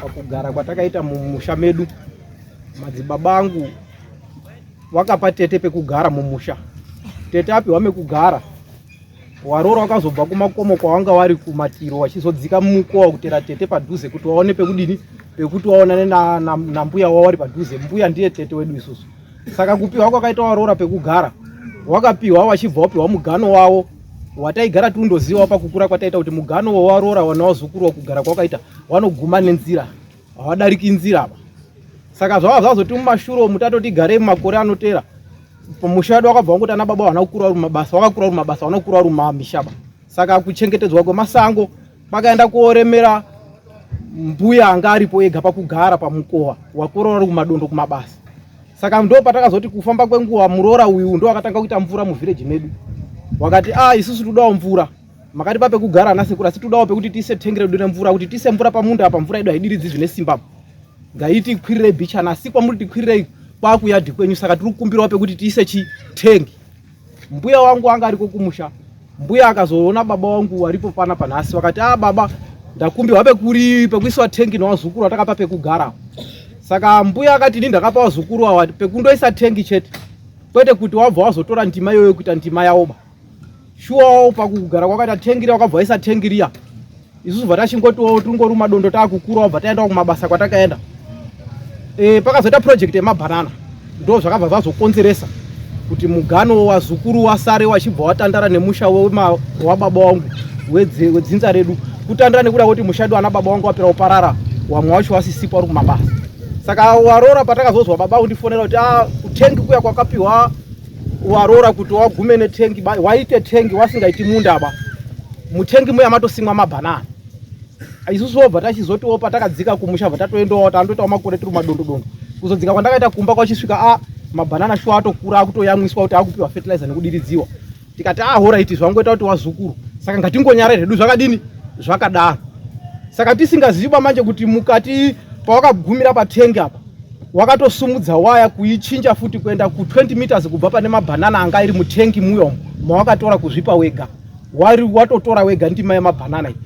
Pakugara kwatakaita mumusha medu, madzibaba angu wakapa tete pekugara mumusha. Tete apiwa mekugara, warora wakazobva kumakomo kwawanga wari kumatiro wachizodzika mumukowa kutera tete padhuze kuti waone pekudini pekuti waonane nambuya na, na wao wari padhuze. Mbuya ndiye tete wedu isusu. Saka kupiwa kwakaita warora pekugara, wakapiwa wachibva wapiwa mugano wavo wataigara tiundozivawo pakukura kwataita kuti mugano wawarora wana wazukuru wakugara kwakaita wanoguma nenzira, hawadariki nzira apa. Saka zvava zvazoti mumashure umu tatoti garei mumakore anotera, musha wedu wakabva wangoti ana baba wana kukura uri mabasa, wakakura uri mabasa, wana kukura uri mumamishaba. Saka kuchengetedzwa kwemasango kwakaenda kuoremera mbuya anga aripo ega pakugara pamukowa, wakorora uri kumadondo kumabasa. Saka ndo patakazoti kufamba kwenguva muroora uyu ndo akatanga kuita mvura muvillage medu, wakati ah, isusu todawo mvura, makatipa pekugara ana sekuru, asi todawo pekuti tiise tengi redu remvura, kuti tiise mvura pamunda apa, mvura yedu haidiridzi zvine simba, ngaiti kwirirei bichana, asi kwamuri tikwirirei kwakuyadhi kwenyu, saka tiri kukumbirawo pekuti tiise chitengi. Mbuya wangu anga ariko kumusha, mbuya akazoona baba wangu waripo pana panhasi, vakati ah, baba ndakumbirwa pekuri pekuiswa tengi newazukuru watakapa pekugara. Saka mbuya akati ini ndakapa wazukuru awa pekundoisa tengi chete, kwete kuti wabva wazotora ndima iyoyo kuita ndima yawoba. Shuwawo pakugara kwakaita tengi riya wakabva waisa tengi riya, isusu bva tachingotiwo tingoruma dondo taakukura, wabva taendawo kumabasa kwatakaenda. E, pakazoita project yemabhanana ndo zvakabva zvazokonzeresa kuti mugano wazukuru wasare wachibva watandara nemusha wababa wangu wedzinza redu, kutandara nekuda kwekuti musha wedu ana baba wangu wapera kuparara, wamwe wacho wasisipo ari kumabasa. Saka warora patakazozwa baba kundifonera kuti ah, kutengi kuya kwakapiwa warora kuti wagume netengi waite tengi wasingaiti munda ba mutengi muya matosimwa mabhanana. Isusu wobva tachizotiwo patakadzika kumusha bva tatoendawo tandoitawo makore tiri madondo dondo, kuzodzika kwandakaita kumba kwachisvika a mabhanana shuwa atokura akutoyamwiswa kuti akupiwa fertilizer nekudiridziwa. Tikati ah, horaiti zvangoita kuti wazukuru, saka ngatingonyara hedu zvakadini zvakadaro. Saka tisingazivi ba manje kuti mukati pawakagumira patengi apa wakatosumudza waya kuichinja futi kuenda ku 20 meters kubva pane mabhanana anga iri mutengi muyo mawakatora kuzvipa wega, wari watotora wega ndima yemabhanana iyi.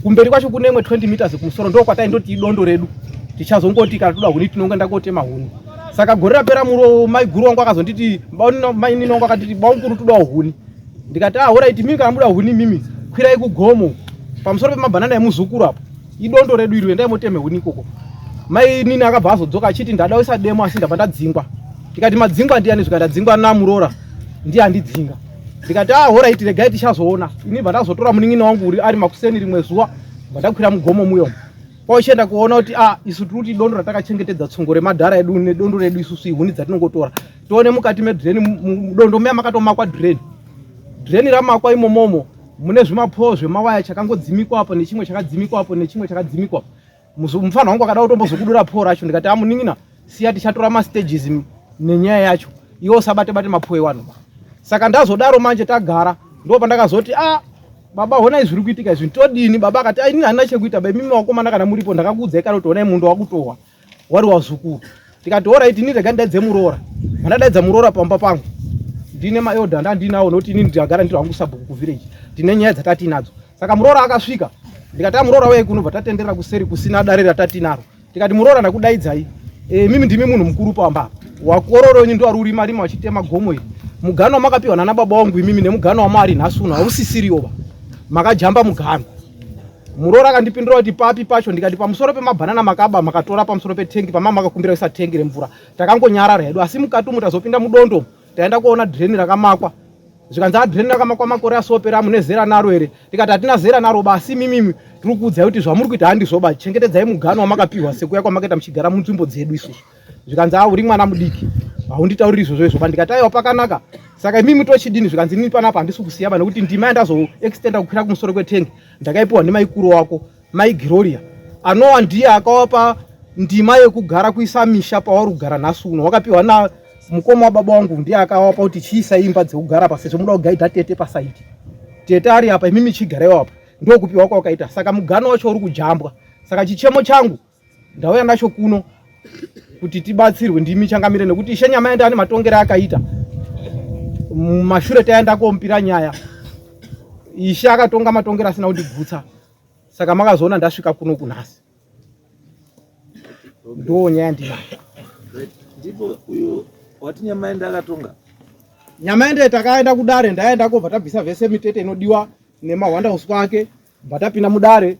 Kumberi kwacho kune imwe 20 meters kumusoro ndo kwataindoti idondo redu, tichazongoti kana toda huni tinongoenda kotema huni. Saka gore rapera muro maiguru wangu akazonditi, mainini wangu akatiti baunguru todawo huni. Ndikati ah, horaiti mimi kana muda huni mimi kwirai kugomo pamusoro pemabhanana emuzukuru apo, idondo redu iri, endai moteme huni ikoko. Mainini akabva azodzoka achiti ndada kuisa demo asi ndabva ndadzingwa. Ndikati madzingwa ndiani? Zvikati ndadzingwa namurora ndiye andidzinga. Ndikati ah, horaiti regai tichazoona. Ini bva ndazotora munin'ina wangu uri ari makuseni rimwe zuva, bva ndakwira mugomo muyo kwauchienda kuona kuti ah, isu tiri kuti dondo ratakachengetedza tsungo remadhara edu nedondo redu isusu ihuni dzatinongotora, tione mukati medreni mudondo muya makatomakwa dreni, dreni ramakwa imomomo mune zvimapoo zvemawaya chakangodzimikwa apo nechimwe chakadzimikwa apo nechimwe chakadzimikwa. Mufana wangu akada kutombozokudura poo racho, ndikati amunin'ina siya tichatora mastages nenyaya yacho, iwe usabate bate mapoo ewanhu. Saka ndazodaro manje tagara, ndo pandakazoti ah, baba honai zviri kuitika izvi todini? Baba akati ini handina chekuita ba, imimi wakomana kana muripo ndakakuudzai kare kuti honai mundo wakutohwa wari wazukuru. Tikati horait ini rega ndidaidze muroora. Mandadaidza muroora pamba pangu ndine maelder ndandinawo, nokuti ini ndagara ndiri hangu sabhuku kuvillage, ndine nyaya dzatatiinadzo. Saka muroora akasvika, ndikati amuroora wei kunobva tatenderera kuseri kusina dare ratatinaro. Tikati muroora ndakudaidzai, e, mimi ndimi munhu mukuru pamba apa, wakororo wenyu ndo ari urima rima wachitema gomo iri, mugano wamakapiwa nana baba wangu imimi nemugano wamari nhasi uno hausisiriwo ba, makajamba mugano. Muroora akandipindura kuti papi pacho? Ndikati pamusoro pemabhanana makaba makatora pamusoro petengi pamama makakumbira kuisa tengi remvura. Takangonyarara hedu, asi mukati umu tazopinda mudondo taenda kuona drain rakamakwa. Zvikanzi a drain rakamakwa makore asopera, mune zera naro here? Ndikati hatina zera naro ba, asi mimimi tiri kuudzai kuti zvamuri kuita handizvo ba, chengetedzai mugano wamakapiwa sekuya kwamakaita muchigara munzvimbo dzedu isusu. Zvikanzi a uri mwana mudiki haunditauriri izvozvo izvo ba. Ndikati aiwa pakanaka, saka imimi tochidini? Zvikanzi inini panapa handisi kusiya ba, nekuti ndima yandazoextenda kukwira kumusoro kwetengi ndakaipiwa nemaikuru wako mai Gloria, anowa ndiye akawapa ndima yekugara kuisa misha pawari kugara nhasi uno, wakapiwa na mukoma wababa wangu, ndiye akawapa kuti chiisa imba dzekugara pa sezvo muda kugaidha tete pasaidi, tete ari apa imimi chigaraiwo apa, ndokupiwa kwawakaita. Saka mugano wacho uri kujambwa. Saka chichemo changu ndauya nacho kuno kuti tibatsirwe ndimi changamire, nekuti Ishe Nyamaenda ane matongero akaita mumashure taenda kompira nyaya, Ishe akatonga matongero asina kundigutsa, saka makazoona ndasvika kuno kunhasi. Ndo nyaya ndinayo. Ndipo uyo wati Nyamaende akatonga. Nyamaende takaenda kudare, ndaenda kobva tabvisa vese mitete inodiwa nemahwanda uswa ake, bva tapinda mudare.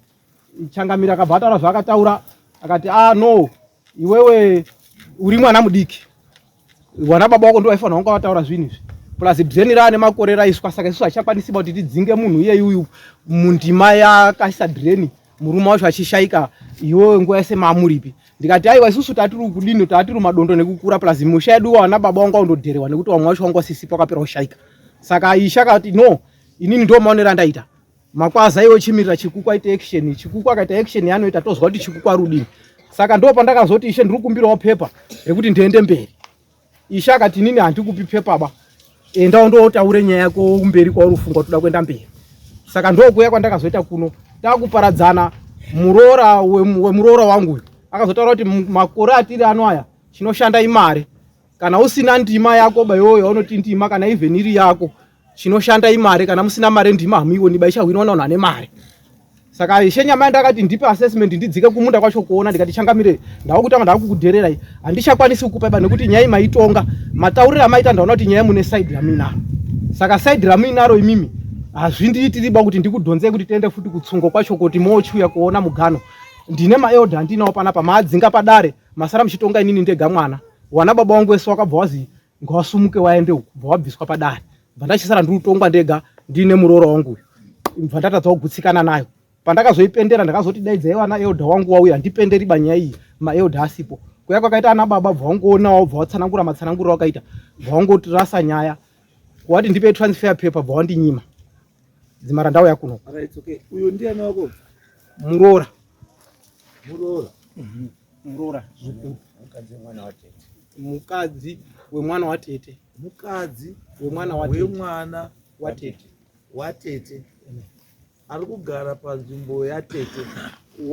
Changamire akabva ataura zvaakataura akati ah no, iwewe uri mwana mudiki, wana baba wako ndiwo vaifanira kunga vataura zvinhu izvi, plus drain raane makore raiswa, saka isusu hatichakwanisi kuti tidzinge munhu iyeyu uyu mundima yakaisa drain, murume wacho achishaika, iwewe nguva yese maamuripi. Ndikati aiwa, isusu tatiri kudini, tatiri madondo nekukura, plus musha yedu wana baba wangu aundodherewa nekuti vamwe wacho wangu wasisipo wakapera kushaika. Saka isha akati no, inini ndo maonero andaita makwaza, iwe chimirira Chikuku aite action. Chikuku akaita action yaanoita, tozwa kuti Chikuku ari kudini. Saka ndo pandakazoti ishe, ndiri kukumbirawo pepa rekuti ndiende mberi. Ishe akati inini handikupi pepa ba, enda undotaure nyaya yako kumberi kwauri kufunga kuti uda kuenda mberi. Saka ndokuya kwandakazoita kuno, takuparadzana. Muroora wemuroora wangu uyu akazotaura kuti makore atiri ano aya chinoshanda imari, kana usina ndima yako ba iyoyo yaunoti ndima, kana even iri yako, chinoshanda imari, kana musina mari ndima hamuioni ba, ichahwinwa navanhu ane mari. Saka ishe Nyamaende akati ndipe assessment ndidzike kumunda kwacho kuona. Ndikati changamire, ndakutanga ndakukudhererai, handichakwanisi kukupa ba nekuti nyaya maitonga, matauriro amaita ndaona kuti nyaya mune side ramuinaro. Saka side ramuinaro imimi hazvindiitiri ba kuti ndikudhonzei kuti tiende futi kutsungo kwacho kuti mochiuya kuona mugano. Ndine maelder andinawo panapa, maadzinga padare, masara muchitonga inini ndega mwana. Wana baba wangu wese wakabva wazi ngawasumuke waende uku, bva wabviswa padare, bva ndachisara ndiri kutongwa ndega ndiine muroora wangu uyu, bva ndatadza kugutsikana nayo. Pandakazoipendera ndakazoti daidzai vana elder wangu wauya, handipenderi banyaya iyi maelder asipo. Kuya kwakaita ana baba, bva wangoonawo, bva watsanangura matsananguriro wakaita, bva wangotirasa nyaya, wati ndipe transfer paper, bva wandinyima dzimara ndauya kuno. Alright, okay. Uyo ndiani wako? Muroora. Muroora. Muroora zukuru. Mukadzi wemwana watete. Mukadzi wemwana watete. Mukadzi wemwana watete. Wemwana watete. Watete. Ari kugara panzvimbo yatete.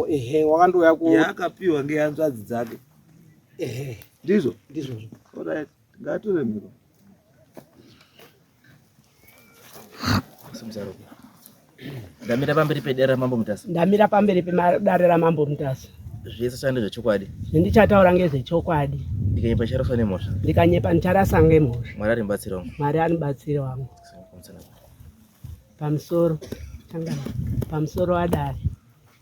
Ehe, wakandouya ku yaakapiwa ngehanzvadzi dzake. Ehe. Ndizvo? Ndizvozvo. Alright, ngatore mhiko. Ndamira pamberi pedare raMambo Mutasa. Ndamira pamberi pedare raMambo Mutasa. Zvese chande zvechokwadi. Zvendichataura ngezvechokwadi. Ndikanyepa ndicharaswa nemhosva. Ndikanyepa ndicharasa ngemhosva. Mwari ari mubatsiri wangu. Mwari ari mubatsiri wangu. Pamusoro tangana pamusoro adare.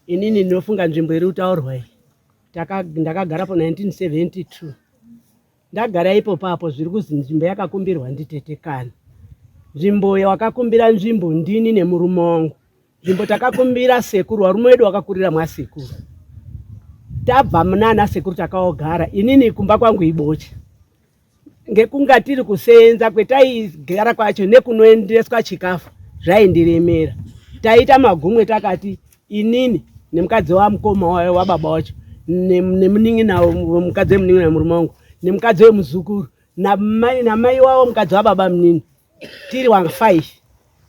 Inini ndinofunga nzvimbo iri kutaurwa iyi. Ndakagara po 1972. Ndagara ipo papo zviri kuzi nzvimbo yakakumbirwa nditete kani. Nzvimbo wakakumbira nzvimbo ndini nemurume wangu. Nzvimbo takakumbira sekuru, varume vedu vakakurira mwasekuru. Tabva munana sekuru takaogara, inini kumba kwangu ibocha. Ngekunga tiri kuseenza kwetaigara kwacho nekunoendeswa chikafu zvaindiremera. Taita magumwe takati inini nemukadzi wamukoma wababa wacho nemunin'ina mukadzi wemunin'ina wemurume wangu nemukadzi wemuzukuru namai wavo mukadzi wababa munini, tiri wa 5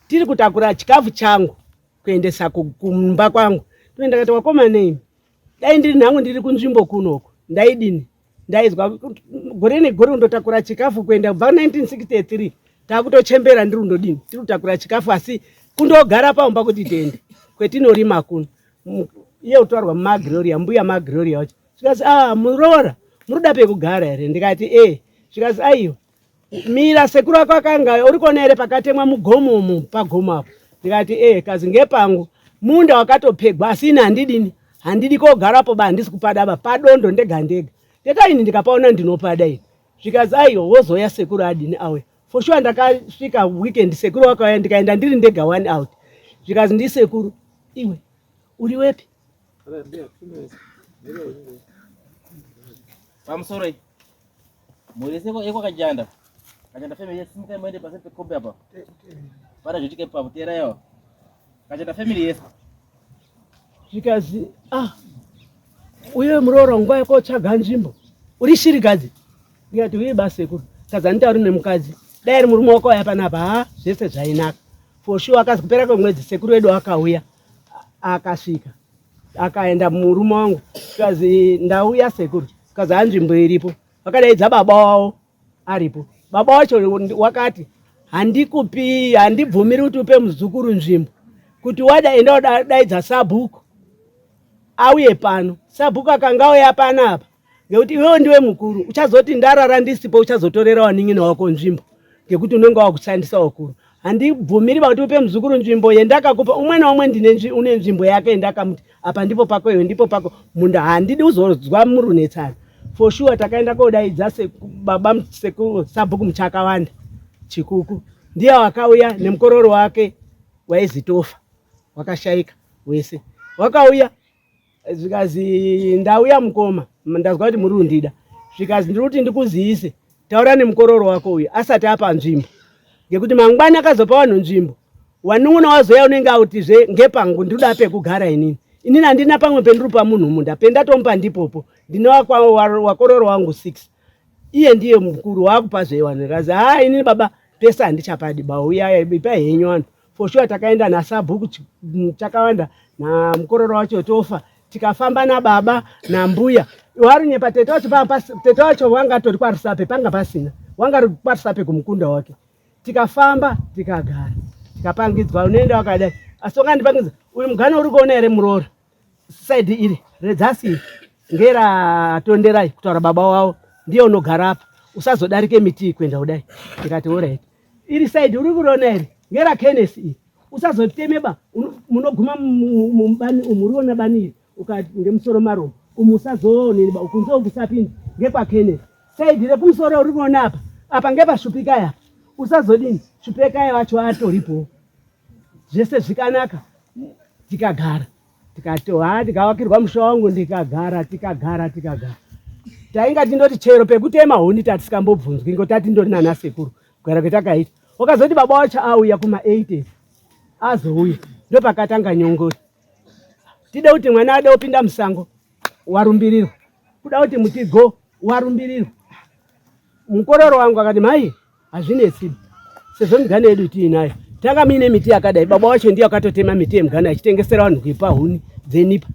tiri kutakura chikafu changu kuendesa kumba kwangu. Tine ndakati wakomanei, dai ndiri nhangu ndiri kunzvimbo kunoku ndaidini? Ndaizwa gore negore undotakura chikafu kuenda kubva 1963 takutochembera, ndiri undodini, tiri kutakura chikafu asi kundogara paumba kuti tiende kwetinorima kuno. Iye utorwa mumagroria, mbuya magroria wacho zvikasi, ah, muroora muruda pekugara here? Ndikati e. Zvikasi, aiwa, mira, sekuru ako akanga uri kuona here pakatemwa mugomo umu, pagomo apo? Ndikati e. Kazi ngepangu munda wakatopegwa, asi ini handidini, handidi kogarapo ba, handisi kupada ba, padondo ndega ndega ndeta ini ndikapaona ndinopada ini. Zvikazi aiwa, wozouya sekuru adini auya. For sure ndakasvika weekend, sekuru wakauya, ndikaenda ndiri ndega one out. Zvikazi ndisekuru, iwe uri wepi? Pamusoro mhuri yese yekwaKajanda, Kajanda family, simukai muende pasi pekombe apa pana zvoitika ipapo, teeraiwa Kajanda family yese. Zvikazi, ah, uye muroora nguva yakotsvaga nzvimbo uri shirikadzi. Ndikati uye basekuru, kazi handitauri nemukadzi, dai ari murume wako waya panapa, ha, zvese zvainaka. For sure akazi kupera kwemwedzi sekuru wedu akauya, akasvika akaenda murume wangu, kazi ndauya sekuru, kazi hanzvimbo iripo. Vakadaidza baba wavo aripo, baba wacho wakati handikupi, handibvumiri kuti upe muzukuru nzvimbo, kuti wada enda udaidza sabhuku auye pano. Sabhuku akanga auya panapa. Ngekuti iwewe ndiwe mukuru, uchazoti ndarara ndisipo uchazotorera wanin'ina wako nzvimbo ngekuti unenge wakushandisa wakuru. Handibvumiri kuti upe muzukuru nzvimbo yendakakupa. Umwe naumwe ndine une nzvimbo yake yendakamuti apa ndipo pako iwe ndipo pako munda. Handidi uzozwa murunetsana. For sure takaenda kodaidza baba sabhuku Muchakawanda Chikuku, ndiye wakauya nemukororo wake waizitofa wakashaika wese wakauya, zvikazi ndauya mukoma, ndazwa kuti muri kundida, zvikazi ndiri kuti ndikuziise, taura nemukororo wako uyu asati apa nzvimbo, ngekuti mangwani akazopa vanhu nzvimbo wanun'una wazoya unenge autizve ngepangu ndinoda pekugara inini. Inini handina pamwe pendiri pa munhu munda pendatomupa ndipopo, ndine wakororo wangu 6, iye ndiye mukuru waakupa zve vanhu. Kazi ha, inini baba pese handichapadi bauya, ipai henyu vanhu. For sure takaenda nasabhuku Chakawanda namukororo wacho Tofa, tikafamba nababa nambuya warunyepa. Tete wacho tete wacho wanga atori kwaRusape, panga pasina, wanga ari kwaRusape kumukunda wake. Tikafamba, tikagara, tikapangidzwa, unoenda wakadai, asi wakandipangidza uyu mugano uri kuona here muroora, side iri redzasi iri ngeraTonderai, kutaura baba wavo, ndiye unogara apa, usazodarike miti kuenda kudai. Ndikati alright. Iri side uri kuona here ngera Kenneth iri, usazoteme ba, munoguma mubani umu, uriona bani iri ngemusoro maro umu, usazoonini ba, ukunze ukusapinda, ngekwaKenneth. Side rekumusoro uri kuona apa, apa ngepashupikai apa, usazodini, Shupikai wacho atoripo. Zvese zvikanaka, tikagara, tikatoha, tikavakirwa musha wangu, ndikagara, tikagara, tikagara. Tainga tindoti chero pekutema huni tatisikambobvunzwi, ngo tatindori nana sekuru kugara kwetakaita. Wakazoti baba wacho auya kuma 80s, azouya ndopakatanga nyongori. Tide kuti mwana ade kupinda musango, warumbirirwa, kuda kuti muti go, warumbirirwa. Mukororo wangu akati, mai, hazvinetsi sezvo migano yedu tiinayo, tanga muine miti yakadai. Baba wacho ndiye akatotema miti yemugano achitengesera vanhu kuipa huni dzenipa.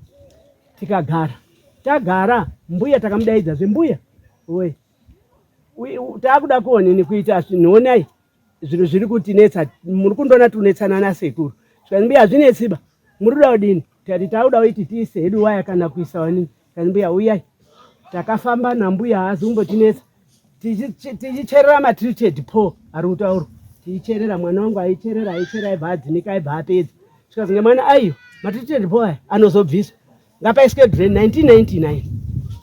Tikagara, tagara, mbuya takamudaidzazve, mbuya we, taakuda kuonini kuita zvinhu, zvinhu zviri kutinetsa, muri kundoona tunetsana nasekuru. Zvikanzi, mbuya, hazvinetsiba, muri kuda kudini? Tikati tauda kuti tiise hedu waya kana kuisa wanini. Kanzi, mbuya, uyai. Takafamba nambuya, haazi kumbotinetsa, tichicherera matreated pole ari kutaurwa, tichicherera. Mwana wangu aicherera, aicherera, aibva adzimika, aibva apedza. Zvikazi ngemwana, aiyo matreated pole aya anozobviswa, ngapaiswe drain. 1999,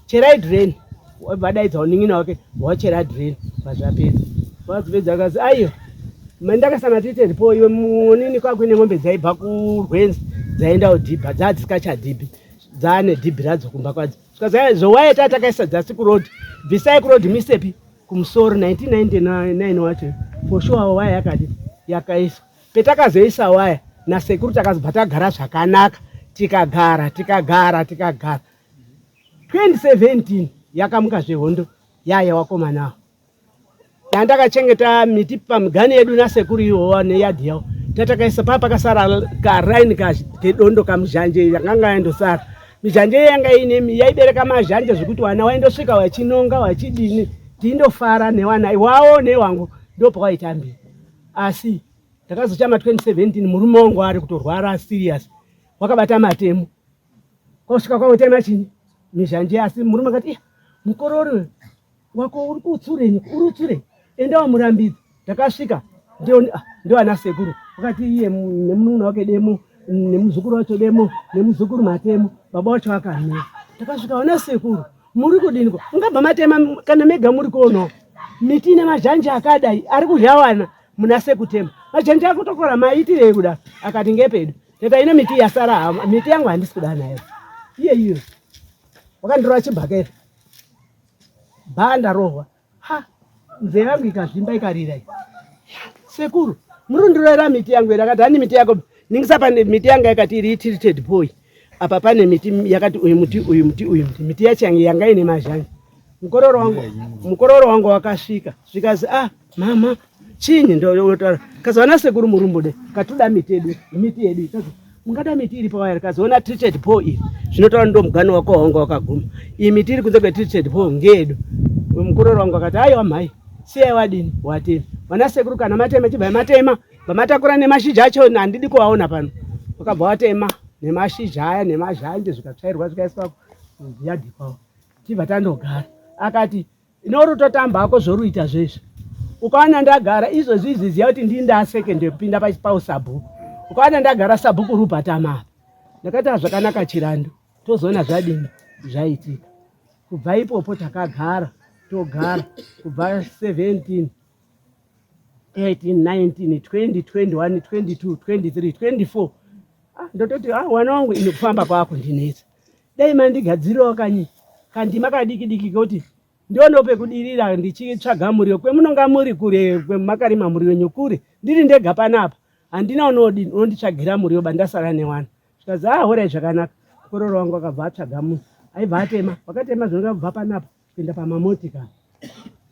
cherai drain. Wabva adaidza unin'ina wake, wachera drain, vazvapedza. Vazopedza akazi, aiwa, ndakaisa matreated pole. Iwe munini kwakuine ng'ombe dzaibva kurwenzi dzaenda kudhibha, dzadzikachadhibhi, dzaane dhibhi radzo kumba kwadzo. Zvikazi, zvowaita takaisa dzasi kuroad, bvisai kuroad misepi kumusoro. 1999 wacho, for sure waya yakati yakaiswa. Petakazoisa waya nasekuru, takazobva tagara zvakanaka, tikagara, tikagara, tikagara. 2017 yakamuka zvehondo yaya wakomanawo. Yandakachengeta miti pamigani yedu nasekuru iwowa neyadhi yavo, tatakaisa paa pakasara karaini kedondo kamuzhanje yakanga yandosara. Mizhanje yanga ine yaibereka mazhanje zvekuti vana waindosvika vachinonga vachidini, tiindofara newana iwawo newangu, ndopawaitambira. Asi ndakazochama 2017, murume wangu ari kutorwara serious, wakabata matemo, kwasvika kwakutema chini mizhanje. Asi murume akati, mukororo wako uri kutsureni, uri utsurei, enda wamurambidza. Ndakasvika, ndio ana sekuru wakati iye nemunun'una wake demo, nemuzukuru wacho demo, nemuzukuru matemo, baba wacho akamira. Ndakasvika, vana sekuru, muri kudiniko? Ungabva matema kana mega muri kuonawo miti ine mazhanje akadai ari kudya wana, muna sekutema mazhanje akutokora, maitirei kudaro? Akati, ngepedu teta, ine miti yasara, miti yangu handisi kuda nayo. Iye iyo wakandirova chibhakera, bhanda rohwa, ha, nzeve yangu ikazvimba, ikarira. Sekuru, muri kundirorera miti yangu here? Akati, hani miti yako, ningisa pane miti yanga yakati iri treated pole apa, pane miti yakati uyu muti, uyu muti, uyu muti, miti yacho yanga ine mazhanje. Mukororo wangu wakasvika, zvikazi, ah, mama, chinyi? Ndotaura kazi, vana sekuru murumbude katuda miti yedu, miti yedu. Kazi, mungada miti iri pawaya? Kaziona treated pole iri, zvinotaura ndo mugano wako wanga wakaguma. Iyi miti iri kunze kwetreated pole ngeyedu. Mukororo wangu akati, aiwa mhai, siyai wadini watema. Vana sekuru, kana matema chibvai matema, vamatakura nemashizha acho, handidi kuvaona pano. Wakabva watema nemashizha aya nemazhanje, zvikatsvairwa, zvikaiswa yadhi kwavo. Tibva tandogara. Akati inorutotamba hako zvoruita zvezvi. Ukaona ndagara izvozvi izvi ziya kuti ndini ndasekende kupinda pausabhuku. Ukaona ndagara sabhuku rubhatama apa. Ndakati zvakanaka Chirandu tozoona zvadini zvaitika. Kubva ipopo takagara togara kubva 17 18 19 20 21 22 23 24 ah, ndototi ah, wana wangu ini kufamba kwakundinetsa dai mandigadzirirawo kanyi kandima kadiki diki kekuti ndionewo pekudirira ndichitsvaga muriwo kwemunonga muri kure kwemakarima muriwo wenyu kure ndiri ndega panapa handina unonditsvagira muriwo bandasara newana zvikanzi ah horai zvakanaka mukororo wangu akabva atsvaga munhu aibva atema wakatema zvinonga kubva panapa kuenda pamamotika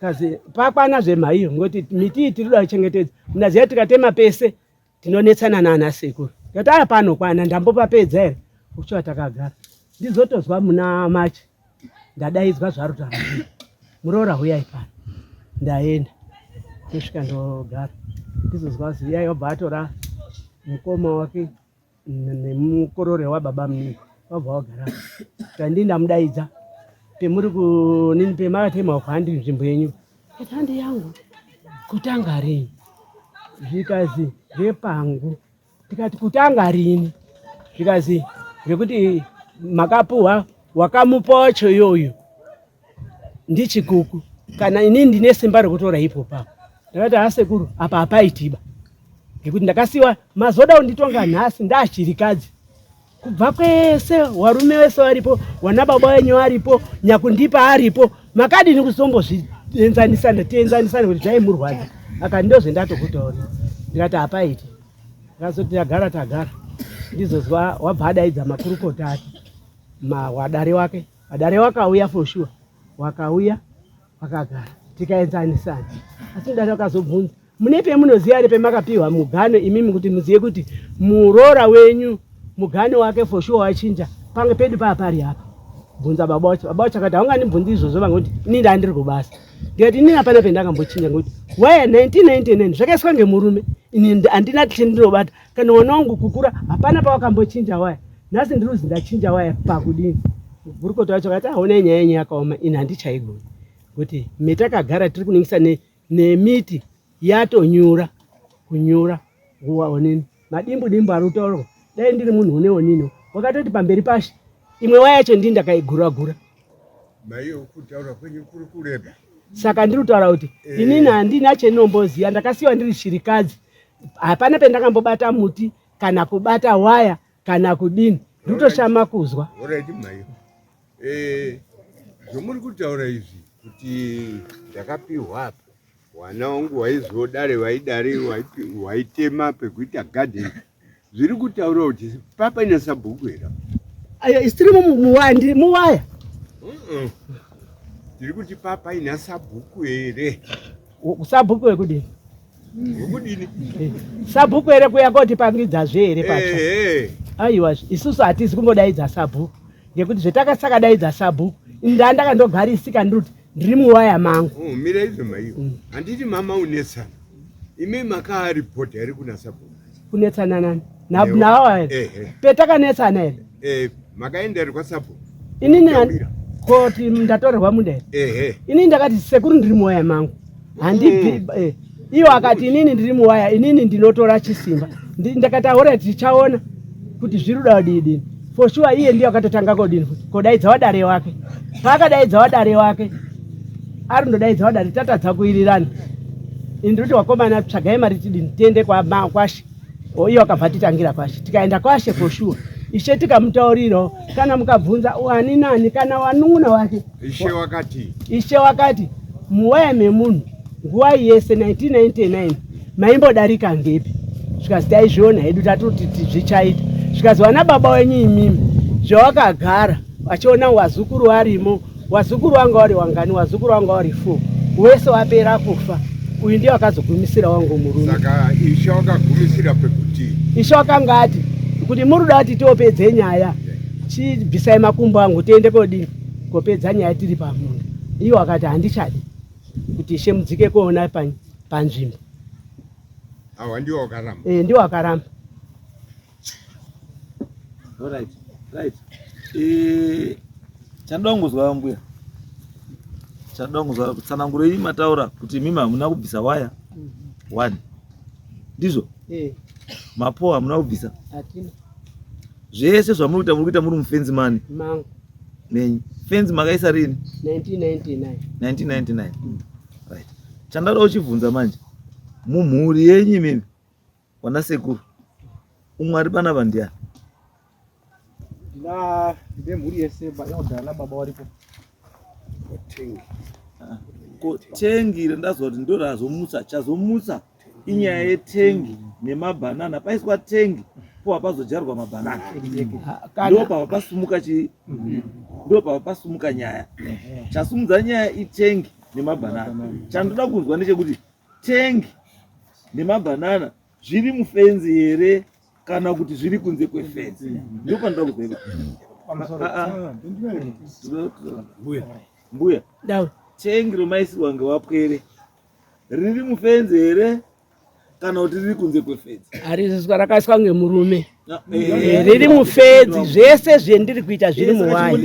kazi pakwana zvemhaiyo ngokuti miti iyi tiri kuda kuchengetedza munaziva tikatema pese tinonetsana naana sekuru ndati aya panokwana ndambopapedza here kuchiva takagara ndizotozwa muna machi ndadaidzwa zvarutaura muroora huyai pano ndaenda ndosvika ndogara ndizozwa ziyai wabva atora mukoma wake nemukorore wababa munini wabva wagara tandi ndamudaidza pemuri kunini pemakatema handi nzvimbo yenyu kati handi yangu kutanga rini zvikazi zvepangu tikati kutanga rini zvikazi zvekuti makapuhwa wakamupa wacho iyoyo ndichikuku kana inini ndine simba rekutora ipo papo ndakati asekuru apa hapaitiba ngekuti ndakasiwa mazoda kunditonga nhasi ndachirikadzi kubva kwese warume wese waripo wana baba wenyu aripo nyakundipa aripo makadini kuzombozvienzanisana tienzanisane kuti zvaimurwadza aka ndozvendatokutaurira ndikati hapaiti ndakazoti tagara tagara ndizozwa wabva adaidza makurukota ake mawadare wake Vadare wakauya for sure, wakauya wakagara tikaenzanisana, asi mudare wakazobvunza mune pemunoziva here pemakapiwa mugano imimi kuti muzive kuti muroora wenyu mugano wake for sure wachinja pange pedu paa pari apa bvunza baba wacho baba wacho akati haungandibvunzi izvozvo vangokuti ini ndandiri kubasa ndikati inini hapana pendakambochinja ngokuti waya 1999 zvakaiswa ngemurume ini handina chendinobata kana mwana wangu kukura hapana pawakambochinja waya nhasi ndiri kuzi ndachinja waya pakudini gurukota wacho akati aona nyaya yenyu yakaoma ini handichaigoni kuti metakagara tiri kuningisa nemiti ne yatonyura kunyura nguva onini madimbu dimbu ari kutaurwa dai ndiri munhu une onini wakatoti pamberi pashe imwe waya yacho ndii ndakaigura gura Maiyo kutaura kwenyu kuri kureba. Saka ndiri kutaura kuti eh. inini handina chenomboziva ndakasiwa ndiri shirikadzi hapana pendakambobata muti kana kubata waya kana kudini ndikutoshama kuzwa. Alright maiyo. Eh, zvomuri kutaura izvi kuti ndakapihwa apa Wana wangu waizodare vaidare waitema pekuita garden zviri kutaura kuti papaina sabhuku here ayo isiri muwaya ndiri muwaya tiri kuti papaina sabhuku here sabhuku wekudini wekudini eh, sabhuku here kuya kotipangidzazve here patsva aiwa isusu hatizi kungodaidza sabhuku ngekuti zvetakasakadaidza sabhuku ndandakandogarisika ndiri kuti ndiri muwaya mangu oh, mira izvo maiyo mm. handiti mama unetsana imi makaaripota here kuna sabhuku kunetsana nani nawa here petakanetsana here eh, makaenda here kwasabhuku inini koti ndatorerwa munda here inini ndakati sekuru ndiri muwaya mangu handibvi mm. eh, iyo akati inini ndiri muwaya inini ndinotora chisimba ndakati ahora tichaona kuti zviri kuda kudii for sure iye ndiye akatotanga kodini futi kodaidza wadare wake paakadaidza wadare wake ari ndodaidza wadare tatadza kuirirana ini ndiri kuti wakomana tsvagai mari tidini tiende kwashe iye wakabva titangira kwashe tikaenda kwashe for sure ishe tikamutaurirawo kana mukabvunza wani nani kana wanun'una wake ishe wakati ishe wakati muwaya memunhu nguva yese 1999 maimbodarika ngepi zvikazi taizviona hedu tatoti zvichaita zvikazi vana baba wenyu imimi zvawakagara vachiona wazukuru varimo wazukuru wanga wari wangani wazukuru wanga wari four wese wapera kufa uyu ndiye wakazogumisira wangu murume saka ishe wakagumisira pekuti ishe wakanga ati kuti muruda kuti tiopedze nyaya chibvisai makumbo angu tiende kodini kopedza nyaya tiri pamunda iwo akati handichadi kuti ishe mudzike kuona panzvimbo awa ndiwo wakaramba eh, ndiwo wakaramba right right eh, chandoda kungozwa mbuya Chanoda kunzwa tsananguro yenyu mataura kuti imimi hamuna kubvisa waya. One. Ndizvo? Eh. Mapowo hamuna kubvisa. Hatina. Zvese zvamuri kuita muri kuita muri mufenzi mani? Mangu. Nenyu. Fenzi makaisa rini? 1999. 1999. Right. Chandada kuchibvunza manje. Mumhuri yenyu imimi wana sekuru umwe ari panapa ndiani? Ndina ndemhuri yese elder nababa waripo. Tengi. Ah, ko tengi randazwa kuti ndo razomutsa chazomutsa inyaya yetengi nemabhanana paiswa tengi po hapazodyarwa mabhanana ndo pava pasumuka chi ndo pava pasumuka nyaya chasumudza nyaya itengi nemabhanana chandoda kunzwa ndechekuti tengi nemabhanana zviri mufenzi here kana kuti zviri kunze kwefenzi ndo panoda kuziva ah, ah. Mbuya tengi romaisirwa ngewapwere riri mufenzi here kana kuti riri kunze kwefenzi? Hariziswa, rakaiswa ngemurume. Ah, eh, riri mufenzi. Zvese zvendiri kuita zviri muwaya.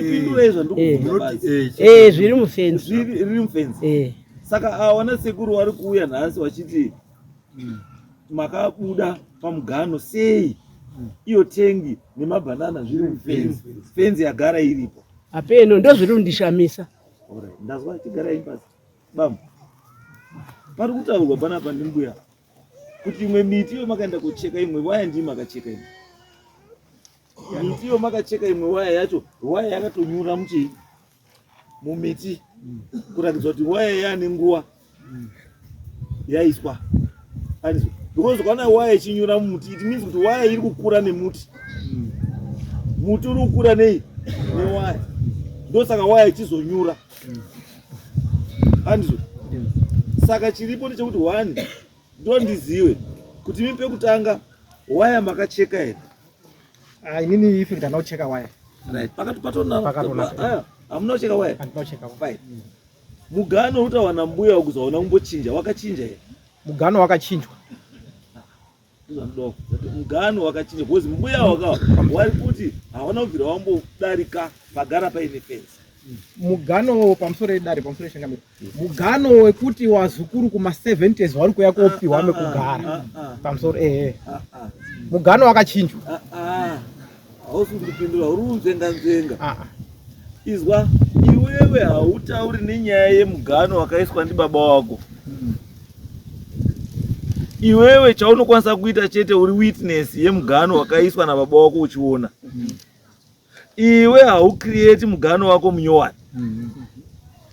Eh, zviri mufenzi, riri mufenzi. Saka awana sekuru wari kuuya nhasi wachiti makabuda pamugano sei iyo tengi nemabhanana zviri mufenzi, fenzi yagara iripo? Apeno, ndozviri kundishamisa. Ndazwa, chigarai pasi bambo. Pari kutaurwa panapa ndimbuya kuti imwe miti iyo makaenda kucheka imwe waya, ndii makacheka imwe miti iyo, makacheka imwe waya yacho, waya yakatonyura muchii mumiti kuratidza kuti waya yaane nguva yaiswa, because kana waya ichinyura mumuti it means kuti waya iri kukura nemuti, muti uri kukura nei newaya, ndosaka waya ichizonyura, andizvo? Saka chiripo ndechekuti one, ndondiziwe kuti imi pekutanga waya makacheka here? Ah, inini ife ndana kucheka waya. Right, pakati patona hamuna kucheka waya. Fine. Mugano utawana mbuya ukuzoona kumbochinja, wakachinja here? Mugano wakachinjwa. Mugano wakachinja because mbuya wakawa wari kuti hawana kubvira wambodarika pagara paine fenzi. Mugano, pamusoro edare, pamusoro echangamiro, mugano wekuti wazukuru kuma-70s wari kuya kopiwa mekugara, pamusoro, ehe, mugano wakachinjwa. Hausi kundipindura, uri kunzvenga nzvenga. Izwa iwewe, hautauri nenyaya yemugano wakaiswa ndibaba wako. Iwewe chaunokwanisa kuita chete uri witness yemugano wakaiswa nababa wako uchiona. Iwe haucreate mugano wako munyowani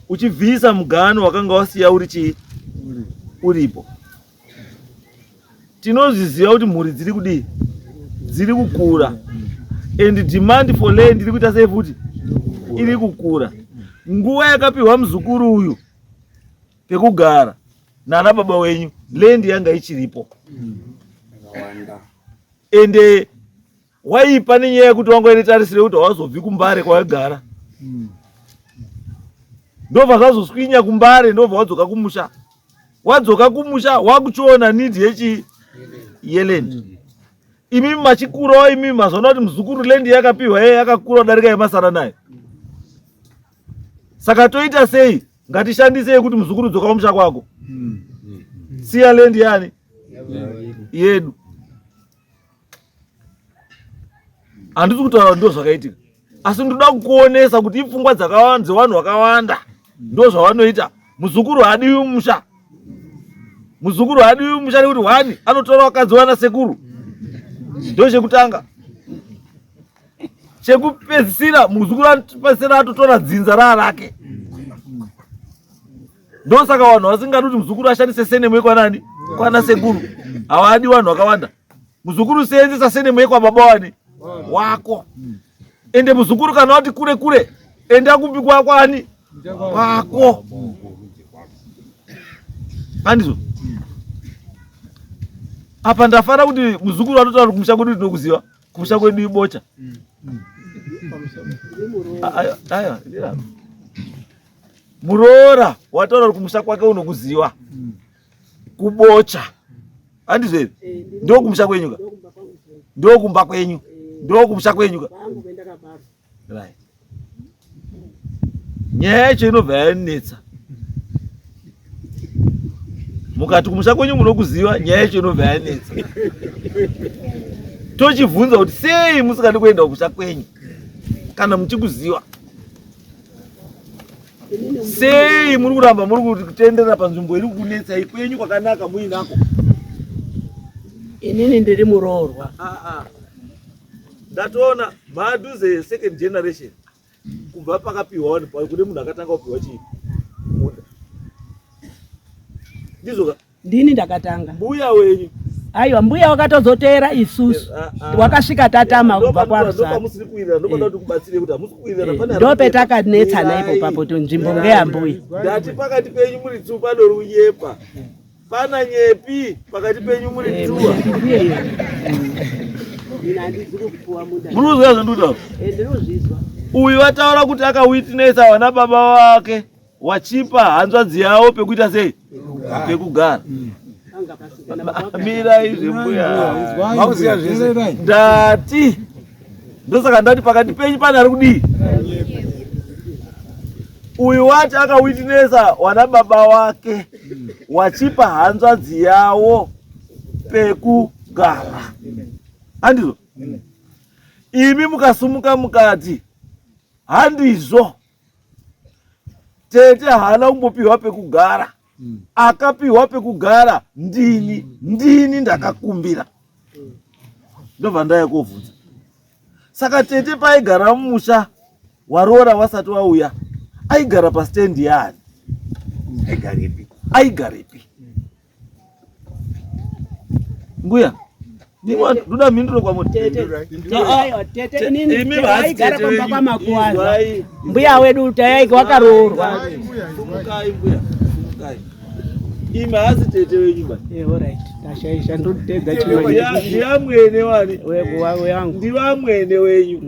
uchibvisa mugano wakanga wasiya uri chii uripo. Tinozviziva kuti mhuri dziri kudii, dziri kukura, and demand for land iri kuita sei futi, iri kukura. Nguva yakapiwa muzukuru uyu pekugara nana baba wenyu, land yanga ichiripo, ende waipa nenyaya yekuti wanga uine tarisiro yekuti hawazobvi kuMbare kwawaigara. Ndobva zvazoswinya kuMbare, ndobva wadzoka kumusha. Wadzoka kumusha wakuchiona need yechi yeland. Imimi machikurawo, imimi mazoona kuti muzukuru land yakapiwa yeye yakakura kudarika yemasara nayo, saka toita sei? Ngatishandisei kuti muzukuru dzoka kumusha kwako, siya land yani yedu. Handisi kutaura kuti ndo zvakaitika, asi ndoda kukuonesa kuti ipfungwa dzakawanda dzevanhu vakawanda, ndo zvavanoita. Muzukuru haadiwi mumusha, muzukuru haadiwi mumusha nekuti one, anotora vakadzi wana sekuru, ndo chekutanga. Chekupedzisira, muzukuru anopedzisira atotora dzinza raa rake. Ndosaka vanhu vasingadi kuti muzukuru ashandise surname yekwanani, kwana sekuru. Havadi vanhu vakawanda. Muzukuru seenzesa surname yekwababa wani wako. Ende muzukuru kana wati kure kure, enda kumbi kwakwani kwako, andizvo? Apa ndafara kuti muzukuru anotaura kumusha kwedu tinokuziva, kumusha kwedu iBocha. Aya muroora wataura kuti kumusha kwake unokuziva, kuBocha, handizvo here? Ndo kumusha kwenyu ka, ndo kumba kwenyu, ndo kumusha kwenyu ka. Right, nyaya yacho inobva yanetsa. Mukati kumusha kwenyu munokuziva, nyaya yacho inobva yanetsa. Tochibvunza kuti sei musingadi kuenda kumusha kwenyu kana muchikuziva? Sei muri kuramba muri kutenderera panzvimbo iri kunetsai kwenyu kwakanaka muinako? Inini ndiri muroorwa. Ah, ah. Ndatoona madhuze second generation kubva pakapiwa vanhu pa kune munhu akatanga kupiwa chii munda ndizvo ka Ndini ndakatanga. Mbuya wenyu. Aiwa mbuya wakatozoteera isusu. Ah, ah. Wakasvika tatama kubva kwaRusaka. Ndopamusiri kuwirirana ndopada kuti kubatsire kuti hamusi kuwirirana pane ari Ndopetakanetsana ipo Mirai. papo to nzvimbo ngeyambuya. Ndati pakati penyu muri tsu pano runyepa. Pana nyepi pakati penyu muri tsuwa. Muri kuzwa zvandikutaura? Ndinozvizwa. Uyu vataura kuti akawitnessa vana baba vake wachipa hanzvadzi yavo pekuita sei pekugara. Mirai zvembuya. Mauziya zvese. Ndati ndosaka ndati pakati penyu pane ari kudii? Uyu wati akawitnessa wana baba wake wachipa hanzvadzi yawo pekugara. Handizvo? Imi mukasumuka mukati handizvo. Tete haana kumbopiwa pekugara. Akapiwa pekugara ndini, ndini ndakakumbira. Ndobva ndaya kovhunza. Saka tete paigara mumusha waroora wasati wauya, aigara pastendi yaani? Aigarepi? Aigarepi? Mbuya, ndoda mhinduro kwamuri. Tete, aiwa, tete, inini, Imi tete vasi aigara tete pamba venyu, kwaMakuwaza. izwai. Mbuya wedu tayaiki wakaroorwa. Sumukai mbuya, sumukai. Imi hasi tete wenyu ba. Eh, alright. Ndashaisha ndotedza chimwe. Ndiamwene wani? Wewangu. Ndivamwene wenyu.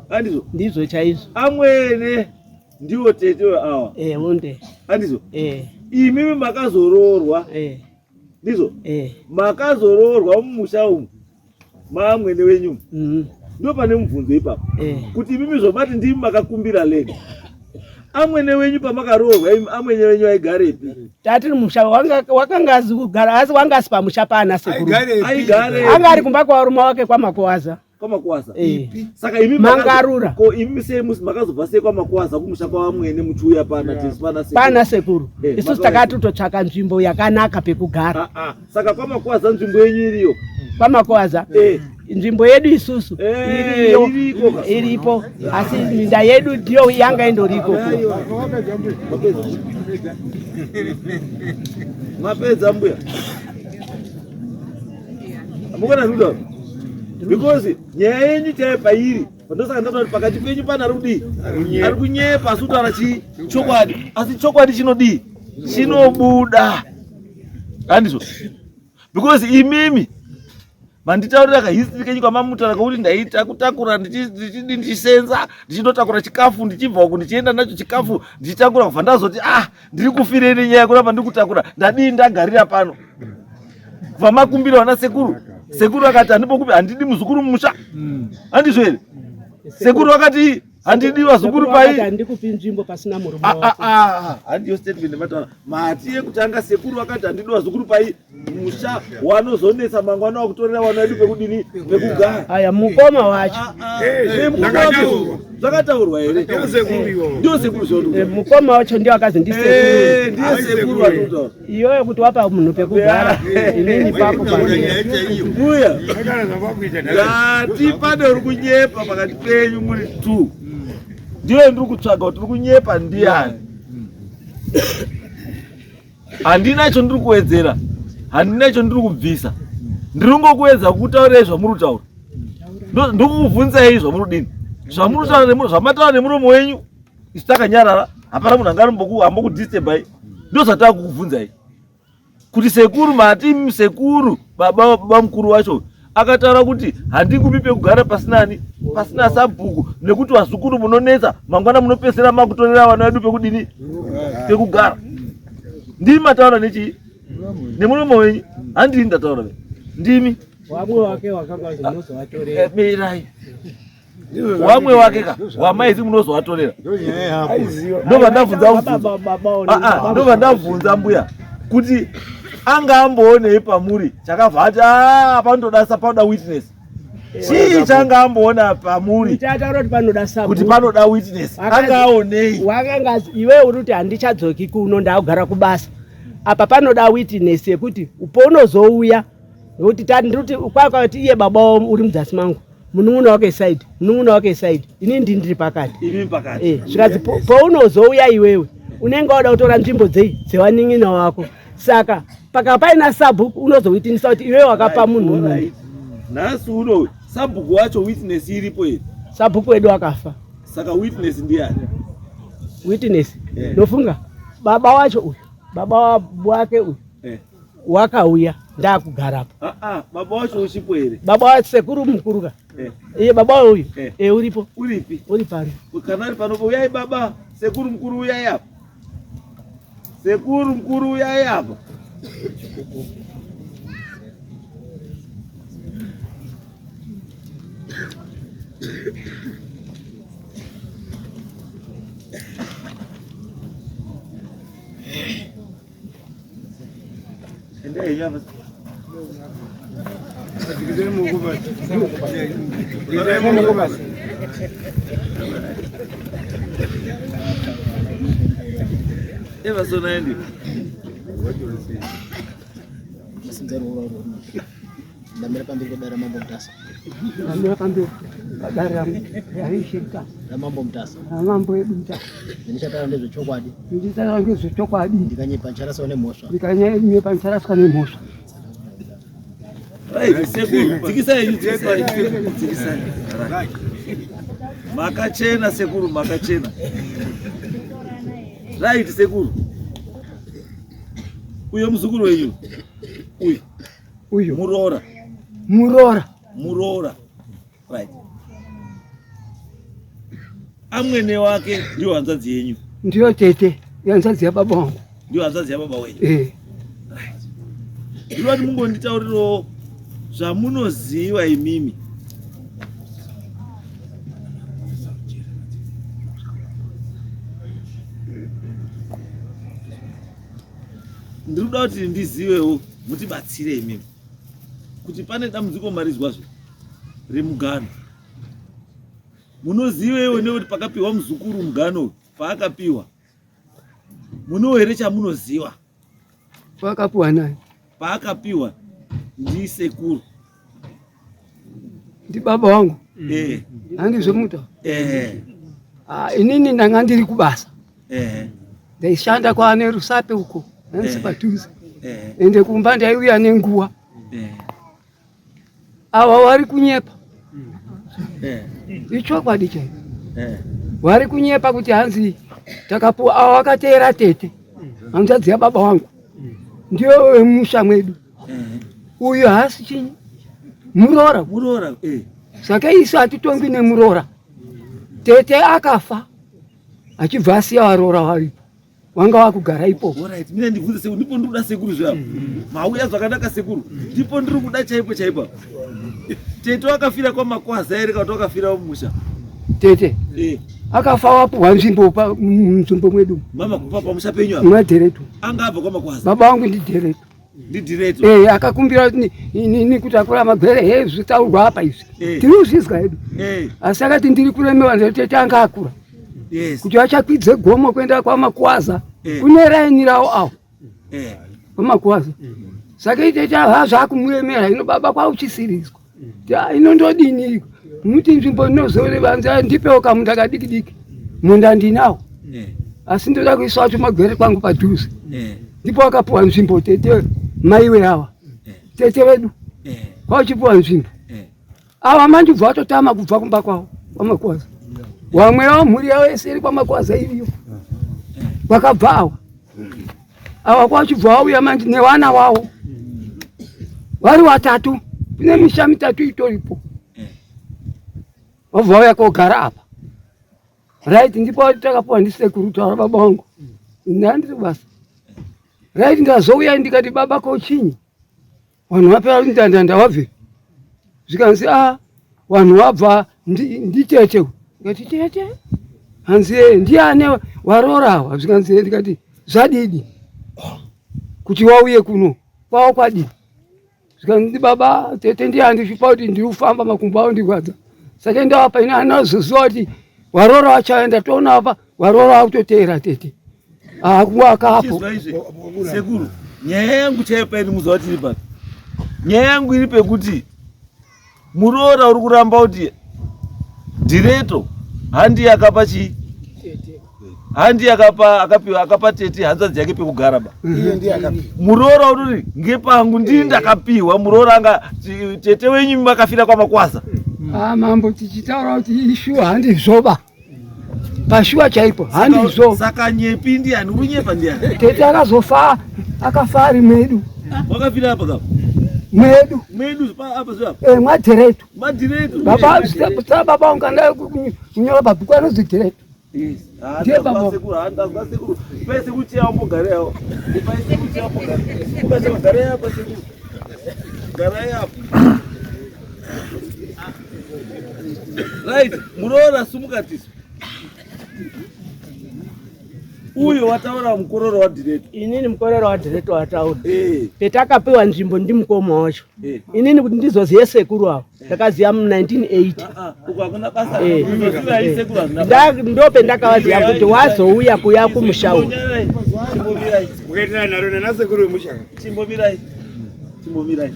Handizvo? Ndizvo chaizvo. Amwene ndiwo tete awa. Eh, unde. Handizvo? Eh. Imimi makazoroorwa. Eh. Ndizvo? Eh. Makazoroorwa mumusha umu maamwene wenyu. Ndo pane mubvunzo ipapo. Eh. Kuti imimi zvomati ndimi makakumbira land. Amwene wenyu pamakaroorwa imi amwene wenyu aigarepi? Tatiri musha wakanga azi kugara asi wanga asi pamusha paana sekuru. Aigarepi? Anga ari kumba kwarume wake kwaMakuwaza. KwaMakuwaza. Eh. Saka imi Mangarura. Ko imi sei musi makazobva sei kwaMakuwaza kumusha kwavamwene muchiuya pana tesi pana sekuru? Pana sekuru. Eh, Isusu makauya takatototsvaka nzvimbo yakanaka pekugara. Ah, ah. Saka kwaMakuwaza nzvimbo yenyu iriyo? KwaMakuwaza. Eh. Nzvimbo yedu isusu Eh, iriyo, iriko ka. iripo asi minda yedu ndiyo yanga indoriko. Mapedza mbuya. Mukona zvikuda? Because nyaya yenyu chaiyo pairi ndosaka ndataura kuti pakati penyu pane ari kudii? Ari kunyepa asi kutaura chii? Chokwadi. Asi chokwadi chinodii? Chinobuda. Handizvo? Because imimi manditaurira kahistory kenyu kamamutaura kakuti ndaita kutakura ndichidi ndichisenza ndichindotakura chikafu ndichibva uku ndichienda nacho chikafu ndichitakura kubva ndazoti ah ndiri kufirei nenyaya yekuramba ndiri kutakura ndadii ndagarira pano kubva makumbira vana sekuru sekuru akati handibokupi handidi muzukuru mumusha handizvo here sekuru vakati handidi vazukuru pai Handikupi nzvimbo pasina murume Ah, ah, wako. ah, handiyo statement yamataura mati yekutanga sekuru vakati handidi vazukuru pai musha wanozonetsa mangwana wakutorera vana vedu pekudini pekugara. Aya mukoma wacho. Eh, mukoma wacho zvakataurwa here? Ndio sekuru zvodu. Eh, mukoma wacho ndio akazi ndisekuru. Eh, ndiye sekuru vatutaura. Iyoyo kuti wapa munhu pekugara inini papo Mbuya. Ndati pane uri kunyepa pakati penyu muri two. Ndiyo ndiri kutsvaga kuti uri kunyepa ndiani. Handina icho ndiri kuwedzera, handina icho ndiri kubvisa. Ndiri kungokuedza kutaurirai zvamuri kutaura. Ndokukubvunzai zvamuri kudini. Zvamuri kutaura zvamataura nemuromo wenyu isu takanyarara, hapana munhu anga ambokudisturbai. Ndozvatava kukubvunzai. Kuti sekuru mati sekuru baba baba mukuru wacho akataura kuti handikupi pekugara pasina ani pasina sabhuku nekuti vazukuru munonetsa mangwana munopedzisira makutorera vana vedu pekudini pekugara. Ndimi mataura nechii nemuromo wenyu, handini ndataura ve ndimi Wamwe wake wakanga unozovatorera. Mirai wamwe wake ka wamaizi munozovatorera. Ndobva ndabvunza mubvunzo. Ah, ah, ndobva ndabvunza mbuya kuti Anga amboonei pamuri chakabva ati ah, panotoda panoda witness. Chii changa amboona pamuri Chataura kuti panoda sabhuku. kuti panoda witness? Anga aonei? Wakanga iwe uri kuti handichadzoki kuno ndakugara kubasa. Apa panoda witness yekuti paunozouya nekuti ndiri kuti kwakati iye baba wavo uri mudzasi mangu munun'una wake side munun'una wake side ini ndi ndiri pakati Imi pakati. Eh, zvikanzi paunozouya iwewe unenge wada kutora nzvimbo dzei dzewanin'ina wako saka paka paina sabhuku unozowitinisa kuti iwewe wakapa munhu munhu Alright. Nhasi uno sabhuku wacho witness iripo here? Sabhuku wedu akafa. Saka witness ndiani? Witness ndofunga baba wacho uyu baba wake uyu wakauya ndakugarapo. Ah, ah, baba wacho uchipo here? Baba wa sekuru mukuru ka. Iye baba uyu eh uripo. Uripi? Uri pano. Kana ari pano uyai baba, sekuru mukuru uyai apa. Sekuru mukuru uyai apa. Everson aendi. Ndamira pamberi pedare raMambo Mutasa. Ndamira pamberi padare raIshe Mutasa. RaMambo Mutasa. RaMambo wedu Mutasa. Ndichataura ndezvechokwadi. Ndichataura ndezvechokwadi. Ndikanyepa ndicharaswa nemhosva. Ndikanyepa ndicharaswa nemhosva. Right, sekuru, dzikisai, dzikisai, dzikisai. Right. Makachena sekuru, makachena. Right, sekuru. Uyo muzukuru wenyu. Uyu. Uyu. Muroora. Muroora. Muroora. Right. Amwene wake ndiyo hanzvadzi yenyu. Ndiyo tete, hanzvadzi yababa wangu. Ndiyo hanzvadzi yababa wenyu. Eh. Right. Ndinoti mungonditaurirawo zvamunoziva imimi. Ndiri kuda kuti ndizivewo mutibatsire imimi kuti pane dambudziko marizwazve remugano. Munozivewo nekuti pakapiwa muzukuru mugano uyu paakapiwa munowo here chamunoziva? Paakapiwa nani? Paakapiwa ndisekuru. Ndibaba wangu. Eh. Handizvo muta. Eh. Ah, inini ndanga ndiri kubasa. Eh. Ndaishanda kwaane Rusape uko, nansi padhuze. Eh. Ende kumba ndaiuya nenguwa. Eh. Ava vari kunyepa. Eh. Ichokwadi chaicho. Eh. Vari kunyepa kuti hanzi takapuwa ava vakateera tete. Hanzvadzi yababa wangu. Ndiyo wemusha mwedu. Uyu haasi chinyi? Muroora. Muroora, eh. Saka isu hatitongwi nemuroora. Tete akafa achibva asiya varoora varipo. Wanga wakugara ipopo. Alright, mina ndibvunze sekuru, ndipo ndiri kuda sekuru zve apa. Mauya zvakanaka sekuru. Ndipo ndiri kuda chaipo chaipo. Tete wakafira kwaMakwaza here kana kuti wakafira mumusha? Tete. Eh. Akafa wapuhwa nzvimbo pa munzvimbo mwedu. Mama kupa pamusha penyu apa. MwaDheretu. Anga abva kwaMakwaza. Baba vangu ndiDheretu. NdiDhiretu. Eh, akakumbira ni kuti akura magwere he zvitaurwa apa izvi. Eh. Tiri kuzvizwa hedu. Eh. Asi akati ndiri kuremewa ndetete anga akura. Yes. Kuti achakwidze gomo kuenda kwaMakwaza. Eh. Kune raini rawo awo. Eh. KwaMakwaza. Saka itete zvakumuemera hino baba kwauchisirizwa. Ino ndodini iko? Muti nzvimbo inozorevanza ndipewo kamunda kadiki diki. Munda ndinawo. Eh. Asi ndoda kuisa wacho magwere kwangu padhuze. Eh. Ndipo akapuwa nzvimbo tete maiwe ava. Eh. Tete vedu. Eh. Kwachipuwa nzvimbo. Eh. Ava manje ubva watotama kubva kumba kwavo kwaMakwaza. Wamwe wavo mhuri yavo yese iri kwaMakwaza iriyo. Vakabva ava. Ava kwachibva wauya manje nevana wavo. Vari watatu. Kune misha mitatu itoripo. Vabva vauya kogara apa. Right, ndipo takapuwa ndisekuru taura baba wangu. Ndandiri kubasa. Right, ndazouya ndikati baba ko chinyi? Vanhu vapera ndandanda wabve. Zvikanzi ah vanhu vabva nditete. Ndikati tete? Hanzi ndiani waroora awa? Zvikanzi ndikati zvadidi kuti wauye kuno. Kwavo kwadii? Zvikanzi baba tete ndiye andishupa kuti ndiri kufamba makumbo avo ndirwadza. Saka ndawapa ini anazoziva kuti warora wachaenda toona apa warora wakutoteera tete. Akuwakapo. Sekuru, nyaya yangu chaiyo pairi muzuva tiri papi. Nyaya yangu iri pekuti muroora uri kuramba kuti dhireto handi akapa chii handi akapa akapiwa akapa tete hanzvadzi yake pekugara ba muroora uri ngepangu ndini ndakapiwa muroora anga tete wenyu makafira kwamakwasa ah mambo tichitaura kuti ishuwa handizvoba pashuwa chaipo handizvo. Saka nyepi ndiani? Uri nyepa ndiani? Tete akazofa akafa ari mwedu. Wakafira apa kapa? Mwedu. Mwedu pa apa zve apa. Eh mwadhiretu. Madhiretu. Baba zita baba wangu kanda kunyora pabhuku anonzi dhiretu. Yes. Ndiye baba. Sekuru, handazwa sekuru. Pai sekuru chiya umbogare yawo. Pai sekuru chiya umbogare. Ukachema gare apa sekuru. Garai apa. Right, muroora sumuka tisu. Uyo wataura mukororo wa director. Inini mukororo wa director wataura. Eh. Petakapiwa nzvimbo ndimukoma wacho. Eh. Inini kuti ndizoziye sekuru avo. Ndakaziya mu 1980. Ah ah, uko hakuna basa. Eh. Unoziva hii sekuru hazvina basa. Ndope ndakavaziya kuti wazouya kuya kumusha uyu. Chimbomirai. Mukaitira nharo nanasekuru vemusha. Chimbomirai. Chimbomirai.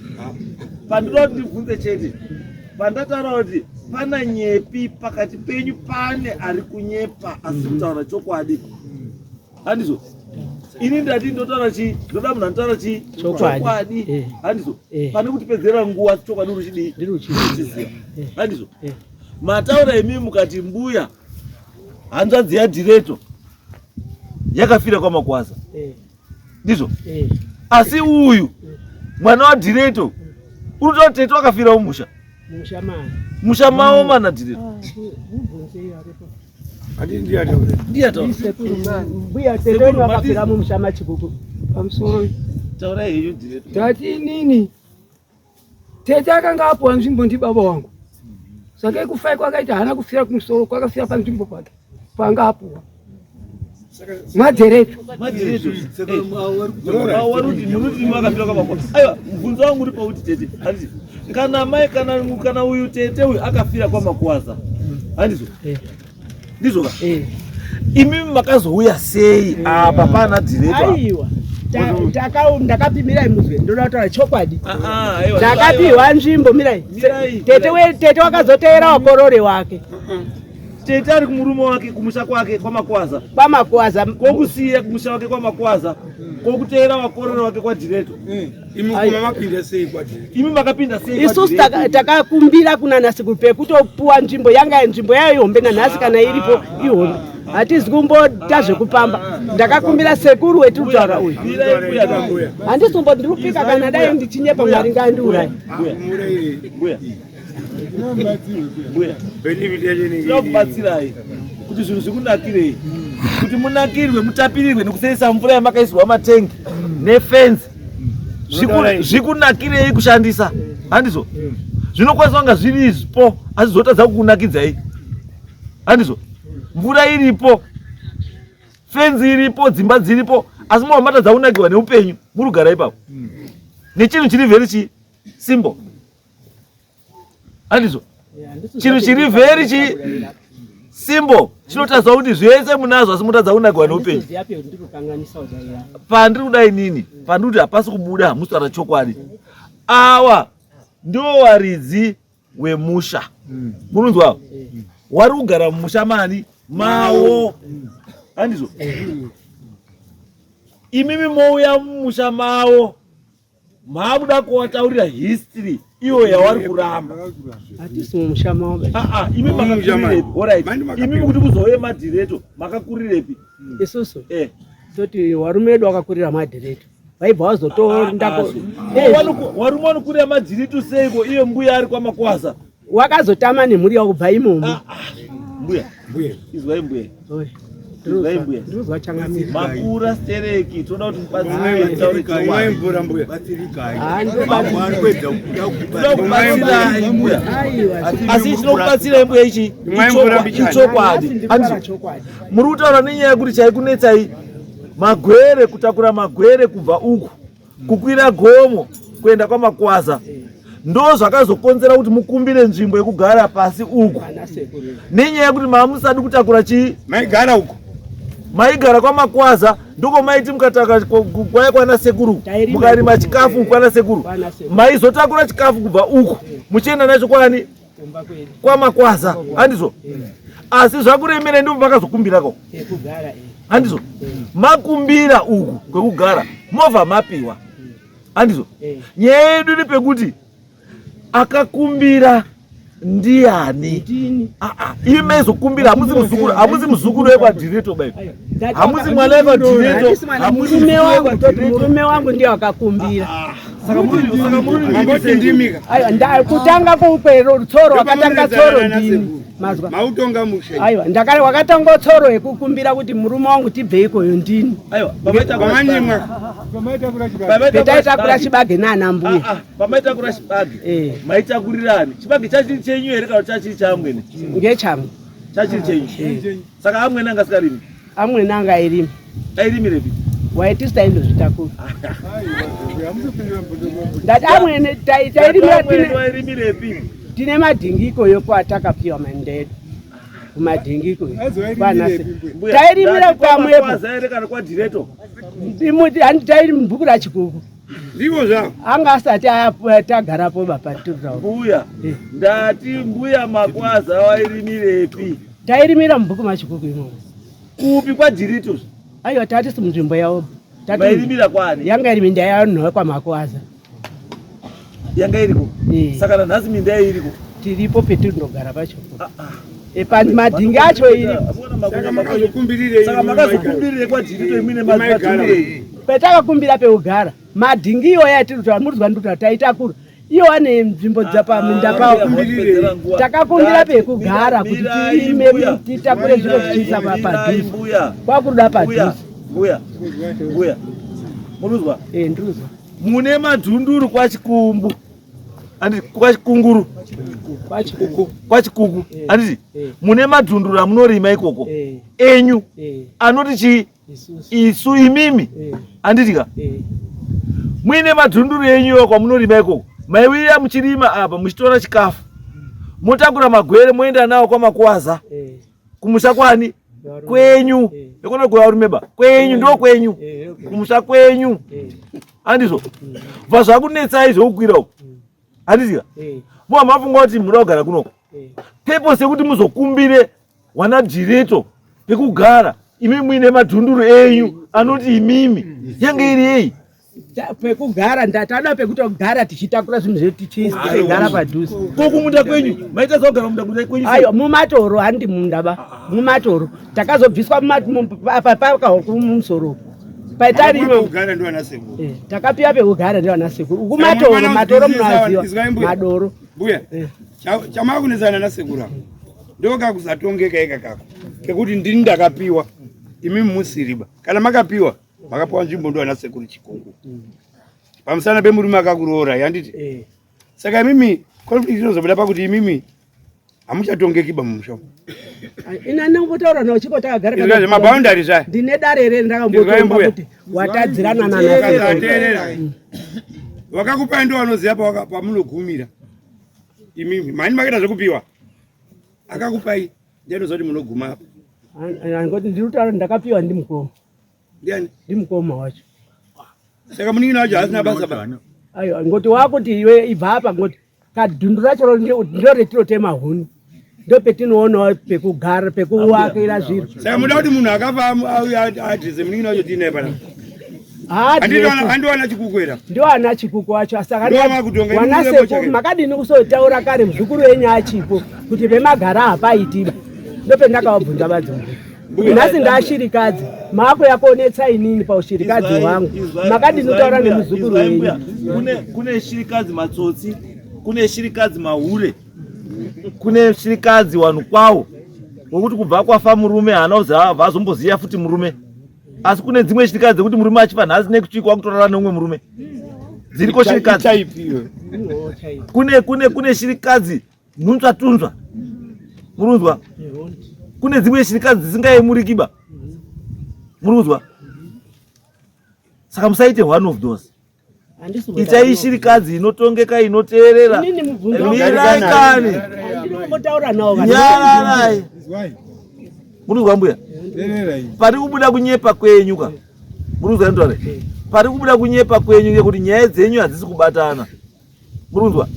Pandinoda kuti ndibvunze chete. Pandataura kuti pana nyepi pakati penyu pane ari kunyepa asi mhm. kutaura chokwadi. Handizvo? Ini ndati ndotaura chii? Ndoda munhu anotaura chii? Chokwadi. Eh. Handizvo? Eh. Pane kutipedzera nguva chokwadi uri chidii? Ndiri uchiziva. Handizvo? Mataura imi mukati mbuya hanzvadzi yaDhireto yakafira kwaMakwaza. Ndizvo? Asi uyu mwana waDhireto unotaura tete wakafira mumusha. Musha mavo mana Dhireto. Ndiye ataura. Mbuya tete wenyu wakafira mumusha maChikuku. Pamusoro. Taurai henyu Dhireto. Tati inini tete akanga apuwa nzvimbo ndibaba wangu. Saka kufai kwakaita haana kufira kumusoro kwakafira panzvimbo pake paanga apuwa. Madheretu. Madheretu. Muruti makafira kwababa. Aiwa, mubvunzo wangu uri pauti tete. Handiti. Kana mai kana kana uyu tete uyu akafira kwaMakwaza. Handizvo? Ndizvo ka? Imi makazouya sei apa pana dhireto? Aiwa. Ndakapimirai muzwe ndoda kutaura chokwadi. Ndakapiwa nzvimbo mirai. Tete we tete wakazoteera wakorore wake. Tete ari kumurume wake kumusha kwake kwaMakwaza. KwaMakwaza. Kokusiya kumusha wake kwaMakwaza. Kokuteera wakorore wake kwaDhireto. Imi kuma mapinda sei kwaDhireto? Imi makapinda sei Isusu takakumbira kuna Nasekuru pekutopuwa nzvimbo yanga nzvimbo yayo ihombe nanhasi kana iripo ihombe. Hatizi kumboita zvekupamba. Ndakakumbira sekuru wetiri kutaura uyu. Handisi kumbo ndiri kupika kana dai ndichinyepa Mwari ngaandiuraye. Mbuya, tinokubatsirai kuti zvinhu zvikunakirei, kuti munakirwe, mutapirirwe nekuseisa mvura yamakaisirwa matengi nefenzi, zvikunakirei kushandisa, handizvo? Zvinokwanisa kunga zviripo asi zvotadza kukunakidzai, handizvo? Mvura iripo, fenzi iripo, dzimba dziripo, asi mava matadza kunakirwa neupenyu muri kugara ipapo nechinhu chiri very chi simple. Handizvo? Chinhu chiri very chi simple chinotaridza kuti zvese munazvo asi motadza kunakirwa neupenyu. Pandiri kuda inini, pandiri kuti hapasi kubuda hamusi kutaura chokwadi. Awa ndiwo waridzi wemusha. Munonzwa? Wari kugara mumusha mani mawo. Handizvo? Imimi mouya mumusha mawo maakuda kuwataurira history iyo yawari kuramba. Hatisi mumusha mavo. Ah, ah, imi makakurirepi? Alright. Imi kuti kuzouye madhireto makakurirepi? Isusu toti warume wedu wakakurira madhireto vaibva vazotoenda Warume wanokurira madhiritu seiko iye mbuya ari kwaMakwaza? Wakazotama nemhuri yavo kubva imomo. Mbuya, izwai mbuya. Izwai mbuya. Ndinozwa changamire. Makura stereki toda kuti mubatsirike mutaure chokwadi. Mvura mbuya. Toda kubatsirai mbuya. Asi chinokubatsirai mbuya ichi ichokwadi. Chokwadi. Muri kutaura nenyaya yekuti chaikunetsai magwere kutakura magwere kubva uku Kukwira gomo kuenda kwaMakwaza ndo zvakazokonzera kuti mukumbire nzvimbo yekugara pasi uku nenyaya yekuti maamusadi kutakura chii maigara uko maigara kwaMakwaza ndoko maiti mukataka kwaya kwana sekuru mukarima chikafu kwana sekuru maizotakura chikafu kubva uku muchienda nacho kwani kwaMakwaza handizvo asi zvakuremera ndipo makazokumbirako handizvo makumbira uku kwekugara movha mapiwa handizvo nyaya yedu iri pekuti akakumbira ndiani imi maizokumbira hamusi muzukuru hamusi muzukuru wekwadhireto bai hamusi mwana wekwadhireto murume wangu ndiye akakumbira aiwa kutanga kuupero tsoro wakatanga tsoro ndini mazwa mautonga mushe aiwa ndakare wakatanga tsoro yekukumbira kuti murume wangu tibve ikoyo ndini aiwa pamanyimwa petaitakura chibage naana mbuya ah, ah, pamaitakura chibage eh. maitakurirani chibage chachiri chenyu here kana chachiri chaamwene ngechangu chachiri chenyu eh. saka amwene anga asikarimi Amwene anga airima. Airimirepi? Waiti taindozvitakura. Ndati amwene tairimira tine wairimirepi? Tine madhingi ikoyo kwatakapiwa minda yedu. Kumadhingi ikoyo. Tairimira pamwepo. Kwazaire kana kwadireto? Imuti tairi mubhuku raChikuku. Ndivyo zvavo. Anga asati tagarapo baba tiripo. Mbuya. Eh. Ndati mbuya Makwaza wairimirepi? Tairimira mubhuku maChikuku imomo. Kupi kwaDhiritu? Aiwa tatisi munzvimbo yavo. Mairimira kwani? Yanga iri minda yavanhu vekwaMakwaza. Yanga iriko? Eh. Saka nanhasi minda yayo iriko? Tiripo petinogara pacho. Ah, ah. E, madhingi acho iri. Saka makazokumbirirei? Saka makazokumbirirei kwaDhirito imine madhingi? Petakakumbira peugara. Madhingi iwo yatiri kutaura muri kuzwa ndikutaura taitakura. Iwo ane nzvimbo dzapaminda ah, pawo. Takakumbira pekugara kuti tirime titakure zviro tichiisa padhuze. Kwakuruda padhuze. Mbuya, mbuya, muruzwa? Eh, ndiruzwa. Mune madhunduru kwaChikumbu. Anditi kwaChikunguru. KwaChikuku. KwaChikuku. Eh, Anditi eh. mune madhunduru amunorima ikoko. Eh. Enyu. Eh. Anoti chii? Isu imimi eh. handiti ka eh. muine madhunduru enyu kwamunorima ikoko maiwirira muchirima apa muchitora chikafu motakura magwere moenda nawo kwaMakwaza eh. kumusha kwani kwenyu ekona kuvarume ba kwenyu ndo kwenyu kumusha kwenyu handizvo bva zvakunetsai zvekukwira uku handiti ka muva mafunga kuti munoda kugara kunoko purpose yekuti muzokumbire wana dhireto pekugara imi muine madhunduru enyu anoti imimi yange iri yei pekugara ndatada pekutogara tichitakura zvinhu zvedu tichigara padhuze ko kumunda kwenyu maita zvaugara munda kunda kwenyu ayo mumatoro handi munda ba mumatoro takazobviswa apa pakahukumusoro paitarima ndiana sekuru eh, takapiwa pekugara ndiana sekuru uku matoro matoro munoaziva madoro mbuya eh. chamakunetsana nasekuru apa ndokakuzatongeka ika kako kekuti ndini ndakapiwa imi musiriba kana makapiwa makapiwa nzvimbo ndo ana sekuru Chikungu pamusana pemurume akakuroora yanditi eh. Saka imimi conflict inozobuda pakuti imimi hamuchatongeki ba mumusha umu. Ina ndingambotaura nawo chiko takagara Izwa zvemaboundary zvaya. Ndine dare rere Izwai ndakambotonga mbuya. kuti watadzirana nana Ukasateerera. Wakakupai ndo vanoziva pamunogumira imimi mani makaita zvekupiwa akakupai ndiye anoziva kuti munoguma apa. Ngoti ndiri kutaura ndakapiwa ndimukoma. Ndiani? Ndimukoma wacho. Saka munin'ina wacho haasina basa ba. Aiwa ngoti wakuti iwe ibva apa ngoti kadhundu racho ndo retinotema huni ndopetinoonawo pekugara pekuwakira zviro. Saka muda kuti munhu akafa auye adrese munin'ina wacho tiinaye panapa. Andiwana Chikuku era. Ndiwana Chikuku wacho saka Ndiwo makutonga, wana imi sekuru chake. makadini kusotaura kare muzukuru wenyu achipo kuti pemagara hapaitiba ndopendakavabvunza vadzungu. Nhasi ndashirikadzi maakuya kuonetsa inini paushirikadzi hwangu makadini kutaura nemuzukuru wenyu. Kune shirikadzi matsotsi, kune shirikadzi mahure, kune shirikadzi wanhu kwawo wekuti kubva kwafa murume haana kuziva azomboziva futi murume. Asi kune dzimwe shirikadzi dzekuti murume achifa nhasi next week wakutorara neumwe murume. Dziriko shirikadzi. Kune kune kune shirikadzi nhunzva tunzva. Murunzwa? Kune dzimwe shirikadzi dzisingayemurikiba. Murunzwa? Saka musaite one of those. Itai shirikadzi inotongeka inoteerera. Mirai kani. Nyararai. Muri kuzwa mbuya? Pari kubuda kunyepa kwenyu ka. Muri kuzwa ndore? Pari kubuda kunyepa kwenyu ngekuti nyaya dzenyu hadzisi kubatana. Muri kuzwa?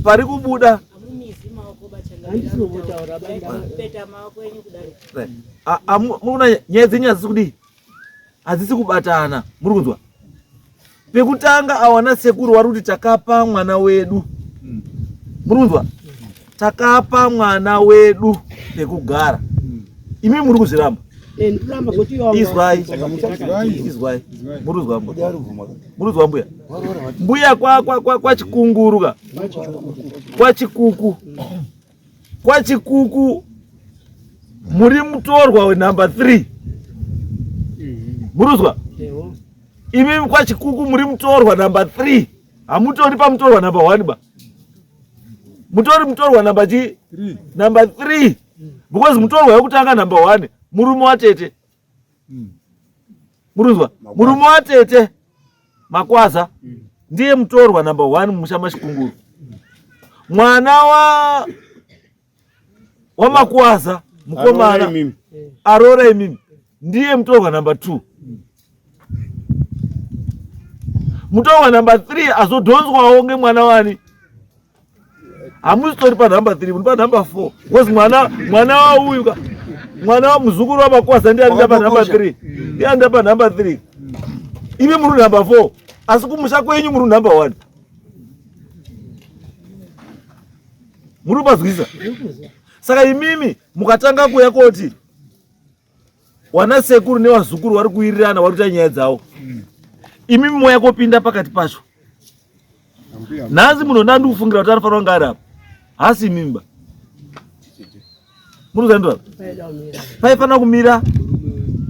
Pari kubuda Muri nyaya dzenyu hadzisi kudii? Hadzisi kubatana. Muri kunzwa? Pekutanga awana sekuru wari kuti takapa mwana wedu. Muri kunzwa? Takapa mwana wedu pekugara. Imi muri kuzviramba. Eh, Izwai. Izwai. Muri kuzwa mbuya. Muri kuzwa mbuya. Mbuya kwa kwa kwa kwa chikunguru ka. Kwa chikuku. Kwachikuku muri mutorwa wenumber 3 muruzwa imi kwachikuku muri mutorwa number 3 hamutori pamutorwa number 1 ba mutori mutorwa number chi number 3 because mutorwa wekutanga number 1 murume watete muruzwa murume watete Makwaza ndiye mutorwa number 1 mumusha machikunguru mwana wa wamakwaza mukomana aroora imimi ndiye mutorwa number 2 mutorwa number 3 azodhonzwawo ngemwana wani hamusitori panumber 3 muri panumber 4 bcause mwana mwana wauyu ka mwana wamuzukuru wamakwasa ndiye anoda panumber 3 ndiye anoda panumber 3 imi muri number 4 asi kumusha kwenyu muri number 1 muri kupazwisa saka imimi mukatanga kuya koti wana sekuru newazukuru wari kuwirirana wari kuita nyaya dzawo imimi moya kopinda pakati pacho nhasi munhu ndandi kufungira kuti anofanira kunge ari apa hasi imimi ba muri kuzandura paifanira kumira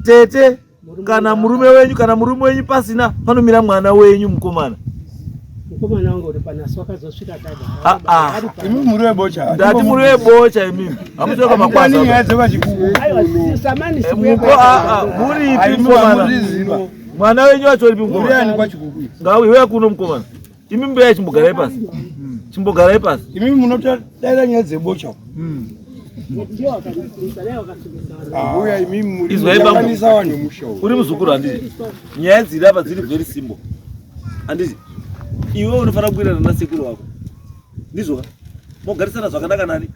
tete kana murume wenyu kana murume wenyu pasina panomira mwana wenyu mukomana mukomana wangu uri panasi wakazosvika ah, ah. Imi muri webocha. Ndati muri webocha imimi. Hamutoka makwasa. Nyaya dzevachikuku. Aiwa samani eh, siku. Ah, ah, muri ipi mukomana? Mwana wenyu wacho uripi mukomana? Muri ani kwachikuku? Ngawi uya kuno mukomana. Imi mbuya chimbogarai pasi. Chimbogarai pasi. Imi munotodaira nyaya dzebocha. Mbuya imi muri Izwai bambo. Munokanisa vanhu musha uyu. Uri muzukuru handiti? Nyaya dziri apa dziri very simple. Handiti? Iwe unofanira kuwirirana nasekuru wako. Ndizvo ka? Mogarisana zvakanaka nani?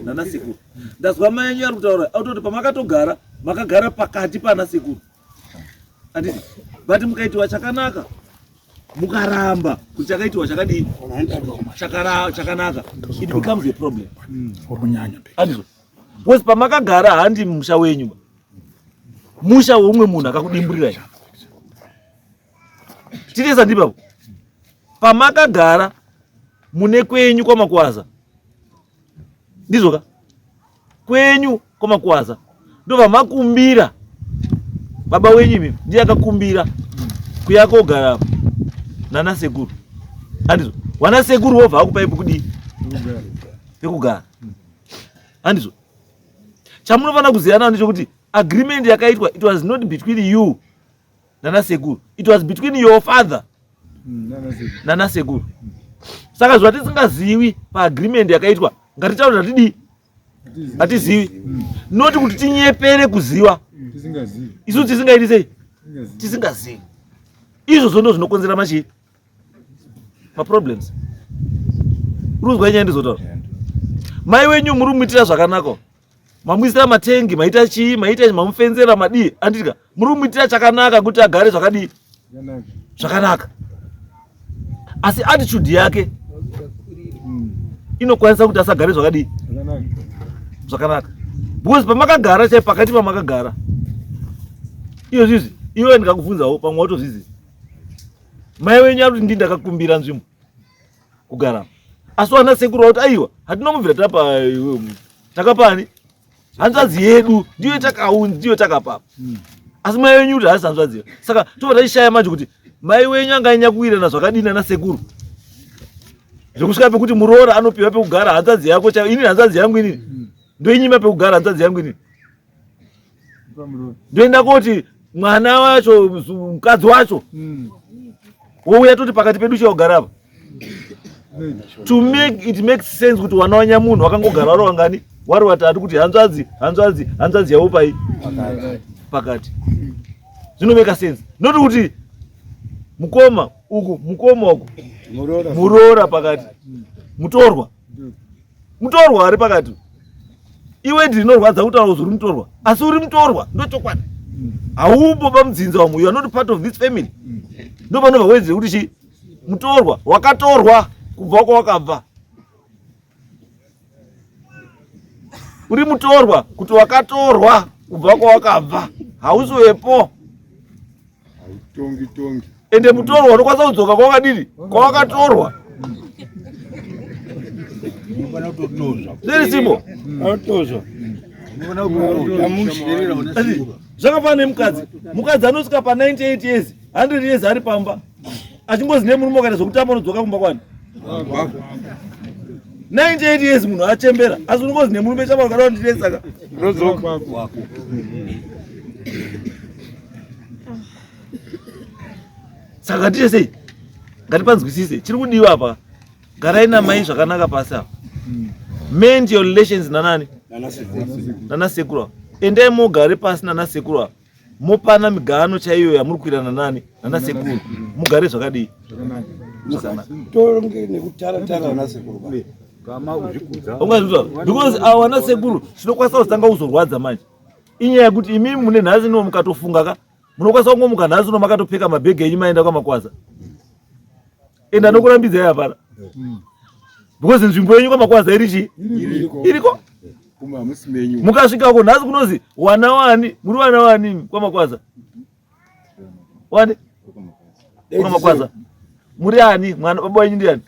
Nana sekuru. Ndazwa mai enyu ari kutaura autoti pamakatogara makagara pakati pana sekuru. Handiti? But mukaitiwa chakanaka mukaramba kuti chakaitiwa chakadii chakanaka it becomes a problem. Handizvo? Because pamakagara handi musha wenyu ba. Musha weumwe munhu akakudimburirai. Titesa ndipapo. Pamakagara mune kwenyu kwamakwaza. Ndizvo ka? Kwenyu kwamakwaza. Ndobva makumbira baba wenyu imi ndiye akakumbira kuya kogara nana sekuru. Handizvo? Wana sekuru wobva akupai pekudii? Pekugara. Handizvo? Chamunofanira kuziyana ndechekuti agreement yakaitwa it was not between you nana sekuru, it was between your father nana sekuru. Saka zvatisingazivi paagreement yakaitwa ngatitaure zvatidii hatizivi, not kuti tinyepere kuziva isu tisingaiti sei tisingazivi. Izvozvo ndo zvinokonzera machii maproblems. Urikuzwa nyaya ndizotaura mai wenyu muri kumuitira zvakanaka, mamuisira matengi, maita chii, maita mamufenzera, madii, andika muri kumuitira chakanaka kuti agare zvakadii zvakanaka, asi attitude yake inokwanisa kuti asagare zvakadii zvakanaka, because pamakagara chai pakati pamakagara iyo zvizi iwe ndikakubvunzawo pamwe watozviziva mai wenyu ari kuti ndii ndakakumbira nzvimbo kugara, asi wana sekuru vati aiwa hatina kubvira tapa iwe takapani hanzvadzi yedu ndiyo takaunzi ndiyo takapa, asi mai wenyu kuti haasi hanzvadzi yedu. Saka tobva tachishaya manje kuti mai wenyu anganyanya kuwirirana zvakadini nana sekuru zvekusvika pekuti muroora anopiwa pekugara hanzvadzi yako chaiyo. Inini hanzvadzi yangu inini ndoinyima pekugara hanzvadzi yangu inini ndoenda koti mwana wacho mukadzi wacho. Wouya toti pakati pedu chiogara apa. To make it makes sense kuti wana wanyamunhu wakangogara wari wangani? Wari watatu kuti hanzvadzi, hanzvadzi, hanzvadzi yavo pai? Pakati. Zvinomeka sense. Not kuti mukoma uku, mukoma uku. Muroora pakati. Mutorwa. Mutorwa ari pakati. Iwe ndinorwadza kutaura kuti uri mutorwa. Asi uri mutorwa, ndochokwadi. Haupo pamudzinza wamu, you are not part of this family. Ndopanobva wedzere kuti chi mutorwa, wakatorwa kubva kwawakabva. Uri mutorwa kuti wakatorwa kubva kwawakabva. Hausi wepo. Hautongi tongi. Ende mutorwa unokwanisa kudzoka kwawakadini? Kwawakatorwa. Zviri simbo. Anotozva. Zvakafanana nemukadzi. Mukadzi anosvika pa 98 years, 100 years ari pamba. Achingozi nemurume ukaita zvekutamba unodzoka kumba kwani. 98 years munhu achembera asi unongozi nemurume chama ukada kundinetsaka. Unodzoka. Saka tiite sei? Ngatipanzwisise chiri kudiwa apa. Garai namai zvakanaka pasi apa. Mend your relations nanani? Nana sekuru. Endai mogare pasi nana sekuru apa. Mopana migano chaiyo yamuri kuirana nani? Nana sekuru. Mugare zvakadii? Zvakanaka. Tonge nekutara tara vana sekuru ba. Ungazvizwa? Because awa vana sekuru chinokwanisa kuzotanga kuzorwadza manje. Inyaya yekuti imimi mune nhasi no mukatofunga ka munokwanisa kungomuka nhasi uno makatopfeka mabhegi enyu maenda kwamakwaza. Ende anokurambidzai hapana. Because nzvimbo yenyu kwamakwaza iri chii? Iriko. Mukasvika ko nhasi kunozi wana wani, muri wana wani kwamakwaza. Wani? Kwamakwaza. Muri ani? Mwana baba wenyu ndiani?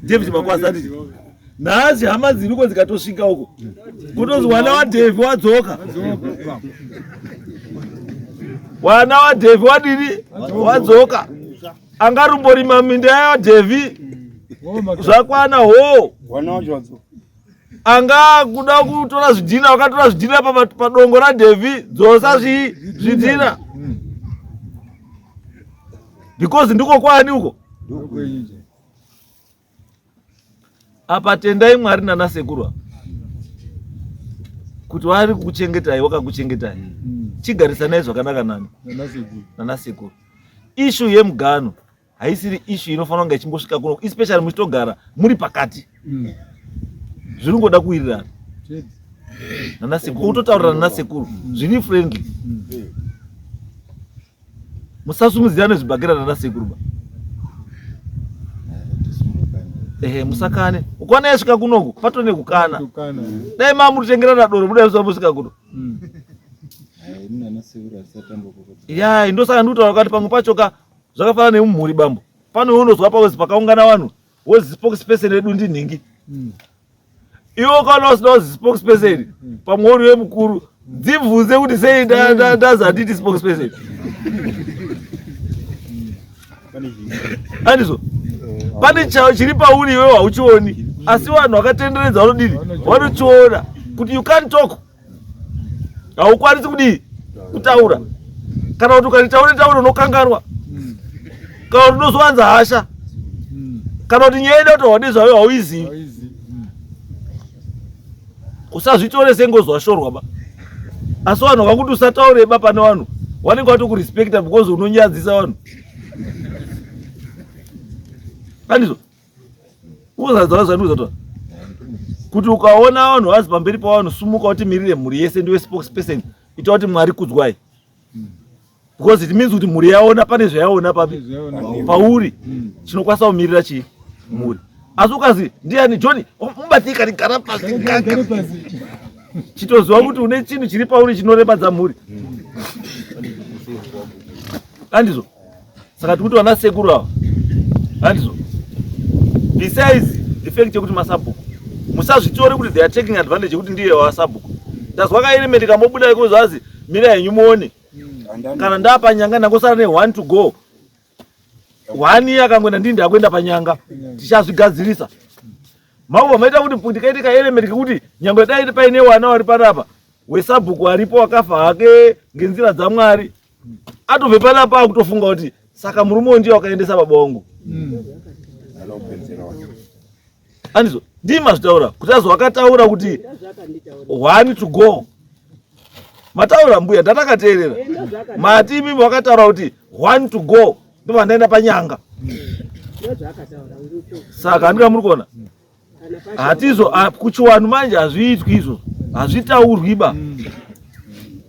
David Makwaza anditi. Nhasi hama dziriko dzikatosvika uko. Kutozi wana waDavid wadzoka. Wana waDavid wadini? Wadzoka. Angarumborima minda yaDavid. Zvakwana ho. Wana wacho wadzoka. Anga kuda kutora zvidhina, wakatora zvidhina padongo raDavid, dzosa zvidhina. Because ndiko kwani uko? Apa tendai Mwari nana sekuru kuti vari kukuchengetai, wakakuchengetai. Chigarisanai zvakanaka nani? Nana sekuru. Issue yemugano haisiri issue inofanira kunge ichimbosvika kuno, especially muchitogara muri pakati. Zviri kungoda kuwirirana nana sekuru, kutotaurirana nana sekuru zviri friendly. Musasumudzirane zvibhakera nana sekuru ba. Ehe, musakane. Ukaona yasvika kunoku patone kukana. Dai mamutengerana doro mudai musambosvika kuno. Ya, ndosaka ndikutaura kuti pamwe pacho ka zvakafanana nemumhuri bambo. Pano unozwa pakozi pakaungana vanhu, wozi spokesperson edu ndinhingi. Iwe ukaona usina kuzi spokesperson pamwe uri wemukuru, dzibvunze kuti sei ndazi handiti spokesperson. Andizvo? Pane chiri pauri iwewe hauchioni, asi vanhu vakatenderedza vanodini? Vanochiona kuti you can't talk. Haukwanisi kudii? Kutaura. Kana kuti ukati taure taure unokanganwa. Kana kuti unozowanza hasha. Kana kuti nyaya ida kutaurwa nezvayo hauizivi. Usazvitore sengozi washorwa ba. Asi vanhu vakakuti usataure ba pane vanhu vanenge vatokurespecta because unonyadzisa vanhu. Andizvo? Uzadza zvandiuzatwa. Kuti ukaona vanhu vazi pamberi pavanhu sumuka utimirire mhuri yese ndiwe spokesperson ita kuti Mwari kudzwai. Because it means kuti mhuri yaona pane zvayaona papi pauri chinokwanisa kumirira chii mhuri. Asi ukazi ndiani John mubatika rigara pasi gaga. Chitoziva kuti une chinhu chiri pauri chinoremadza mhuri. Andizvo? Saka tikuti vana sekuru ava handizvo? Besides the fact yekuti masabhuku musazvitore kuti they are taking advantage yekuti ndiye wasabhuku. Ndazwa kaelement kambobuda iko zvazi mira henyu muone. Kana ndapanyanga ndangosara ne one to go. One year akangoenda ndini ndakuenda panyanga. Tichazvigadzirisa. Mambo maita kuti tikaite kaelement kekuti nyangwe dai paine wana wari panapa wesabhuku aripo wakafa hake ngenzira dzaMwari. Atobve panapa akutofunga kuti Saka murume uyu ndiye wakaendesa baba wangu. Andizvo ndii mazvitaura kuti azo wakataura kuti one to go. Mataura mbuya ndatakateerera. Mati imimi wakataura kuti one to go ndobva ndaenda panyanga. Saka handika muri kuona? Hatizvo kuchiwanhu manje hazviitwi izvo hazvitaurwi ba.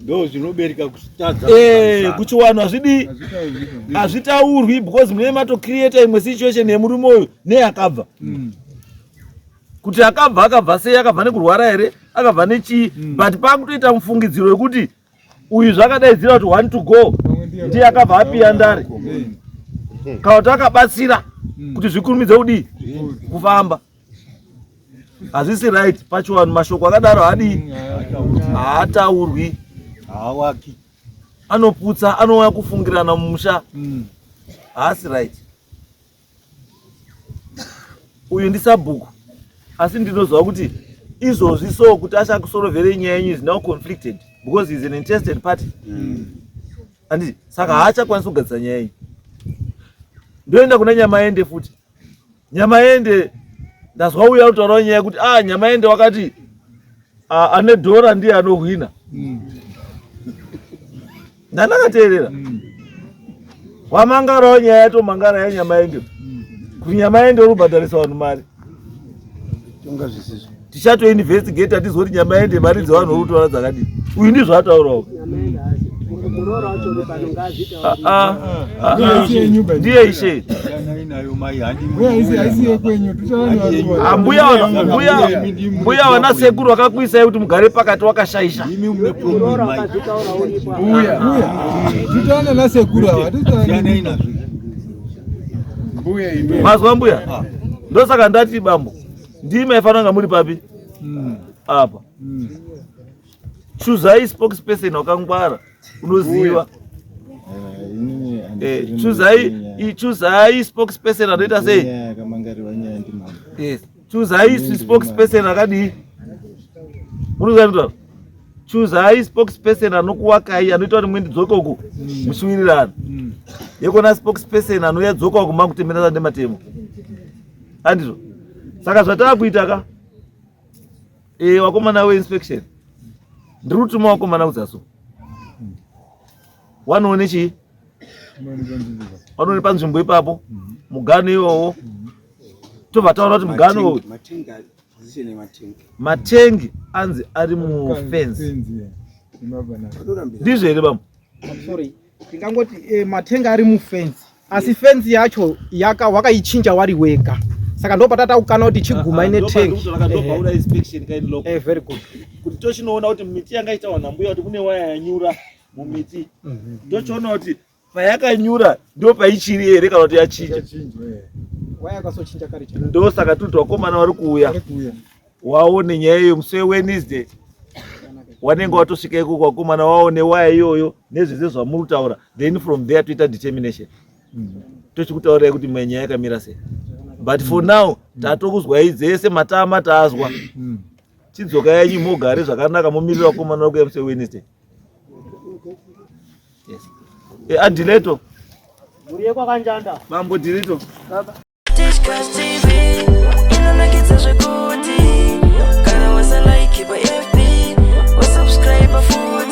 Ndo zvinobereka kutadza. Eh, kuchiwanhu hazvidi hazvitaurwi because munenge matocreata imwe situation yemurume uyu neyakabva. Kuti akabva akabva sei akabva nekurwara here akabva nechii but pakutoita mufungidziro wekuti uyu zvakadaidzira kuti one to go ndiye akabva apiya ndare kana kuti akabatsira kuti zvikurumidze kudii kufamba hazvisi right pachivanhu mashoko akadaro haadii haataurwi Haawaki. Anoputsa anouya kufungirana mumusha haasi right. Uyu ndisabhuku asi ndinoziva kuti izvozvi so kuti achakusorovhere nyaya yenyu is now conflicted because he is an interested party. Anditi saka haachakwanisi kugadzisa nyaya yenyu. Ndoenda kuna Nyamaende futi. Nyamaende ndazwa uya kutaurawo nyaya yekuti ah, Nyamaende wakati ah, ane dhora ndiye anohwina. Ndandakateerera. Wamangarawo nyaya yatomangara yaNyamaende. Kuti Nyamaende uri kubhadharisa vanhu mari. Tonga zvisizvo. Tichatoinvestigate tizwe kuti Nyamaende mari dzevanhu uri kutora dzakadii. Uyu ndizvo ataurawo. Ndiye ishe. Mbuya vana sekuru vakakuisai kuti mugare pakati wakashaisha. Mazwa mbuya? Ndosaka ndati bambo ndimi maifanira kunga muri papi apa. Chuzai spokesperson wakangwara unoziva. Chuzai chuzai spokesperson anoita sei? Yes. Chuzai spokesperson akadii? Munoziva nditaura? Chuzai spokesperson anokuwakai anoita kuti mwendidzoke uku muchiwirirana. Yekona spokesperson anouya dzoka uku makutemerana nematemo. Andizvo. Saka zvataakuita ka wakomana weinspection ndiri kutuma wakomana kudzaso wanoone chii wanoone panzvimbo ipapo mugano iwowo tobva taura kuti mugano uyu matengi anzi ari mufenzi ndizvo here bambo? Sorry, tingangoti matenga ari mufenzi asi fenzi yacho yaka wakaichinja wari wega saka ndo patataukana kuti chiguma ine tengi. Very good. Kuti tochinoona kuti miti yanga ichitaura nambuya kuti kune waya yanyura mumiti, tochiona kuti payakanyura ndo paichiri here kana kuti yachinja. Waya yakasochinja kare. Ndo saka tiri kuti vakomana vari kuuya waone nyaya iyo musi weWednesday wanenge watosvika ikoko vakomana waone waya iyoyo nezvese zvamuri kutaura, then from there toita determination tochikutaurirai kuti mwe nyaya yakamira sei. But for now tatokuzwai dzese matama taazwa, chidzoka yenyu mogare zvakanaka momirira vakomana vari kuuya musi weWednesday. Yes. Adileto. Mhuri yekwaKanjanda. Mambo Dirito. Tishkas TV inonakidza zvekuti kana wasalike pa FB wasubscribe futi.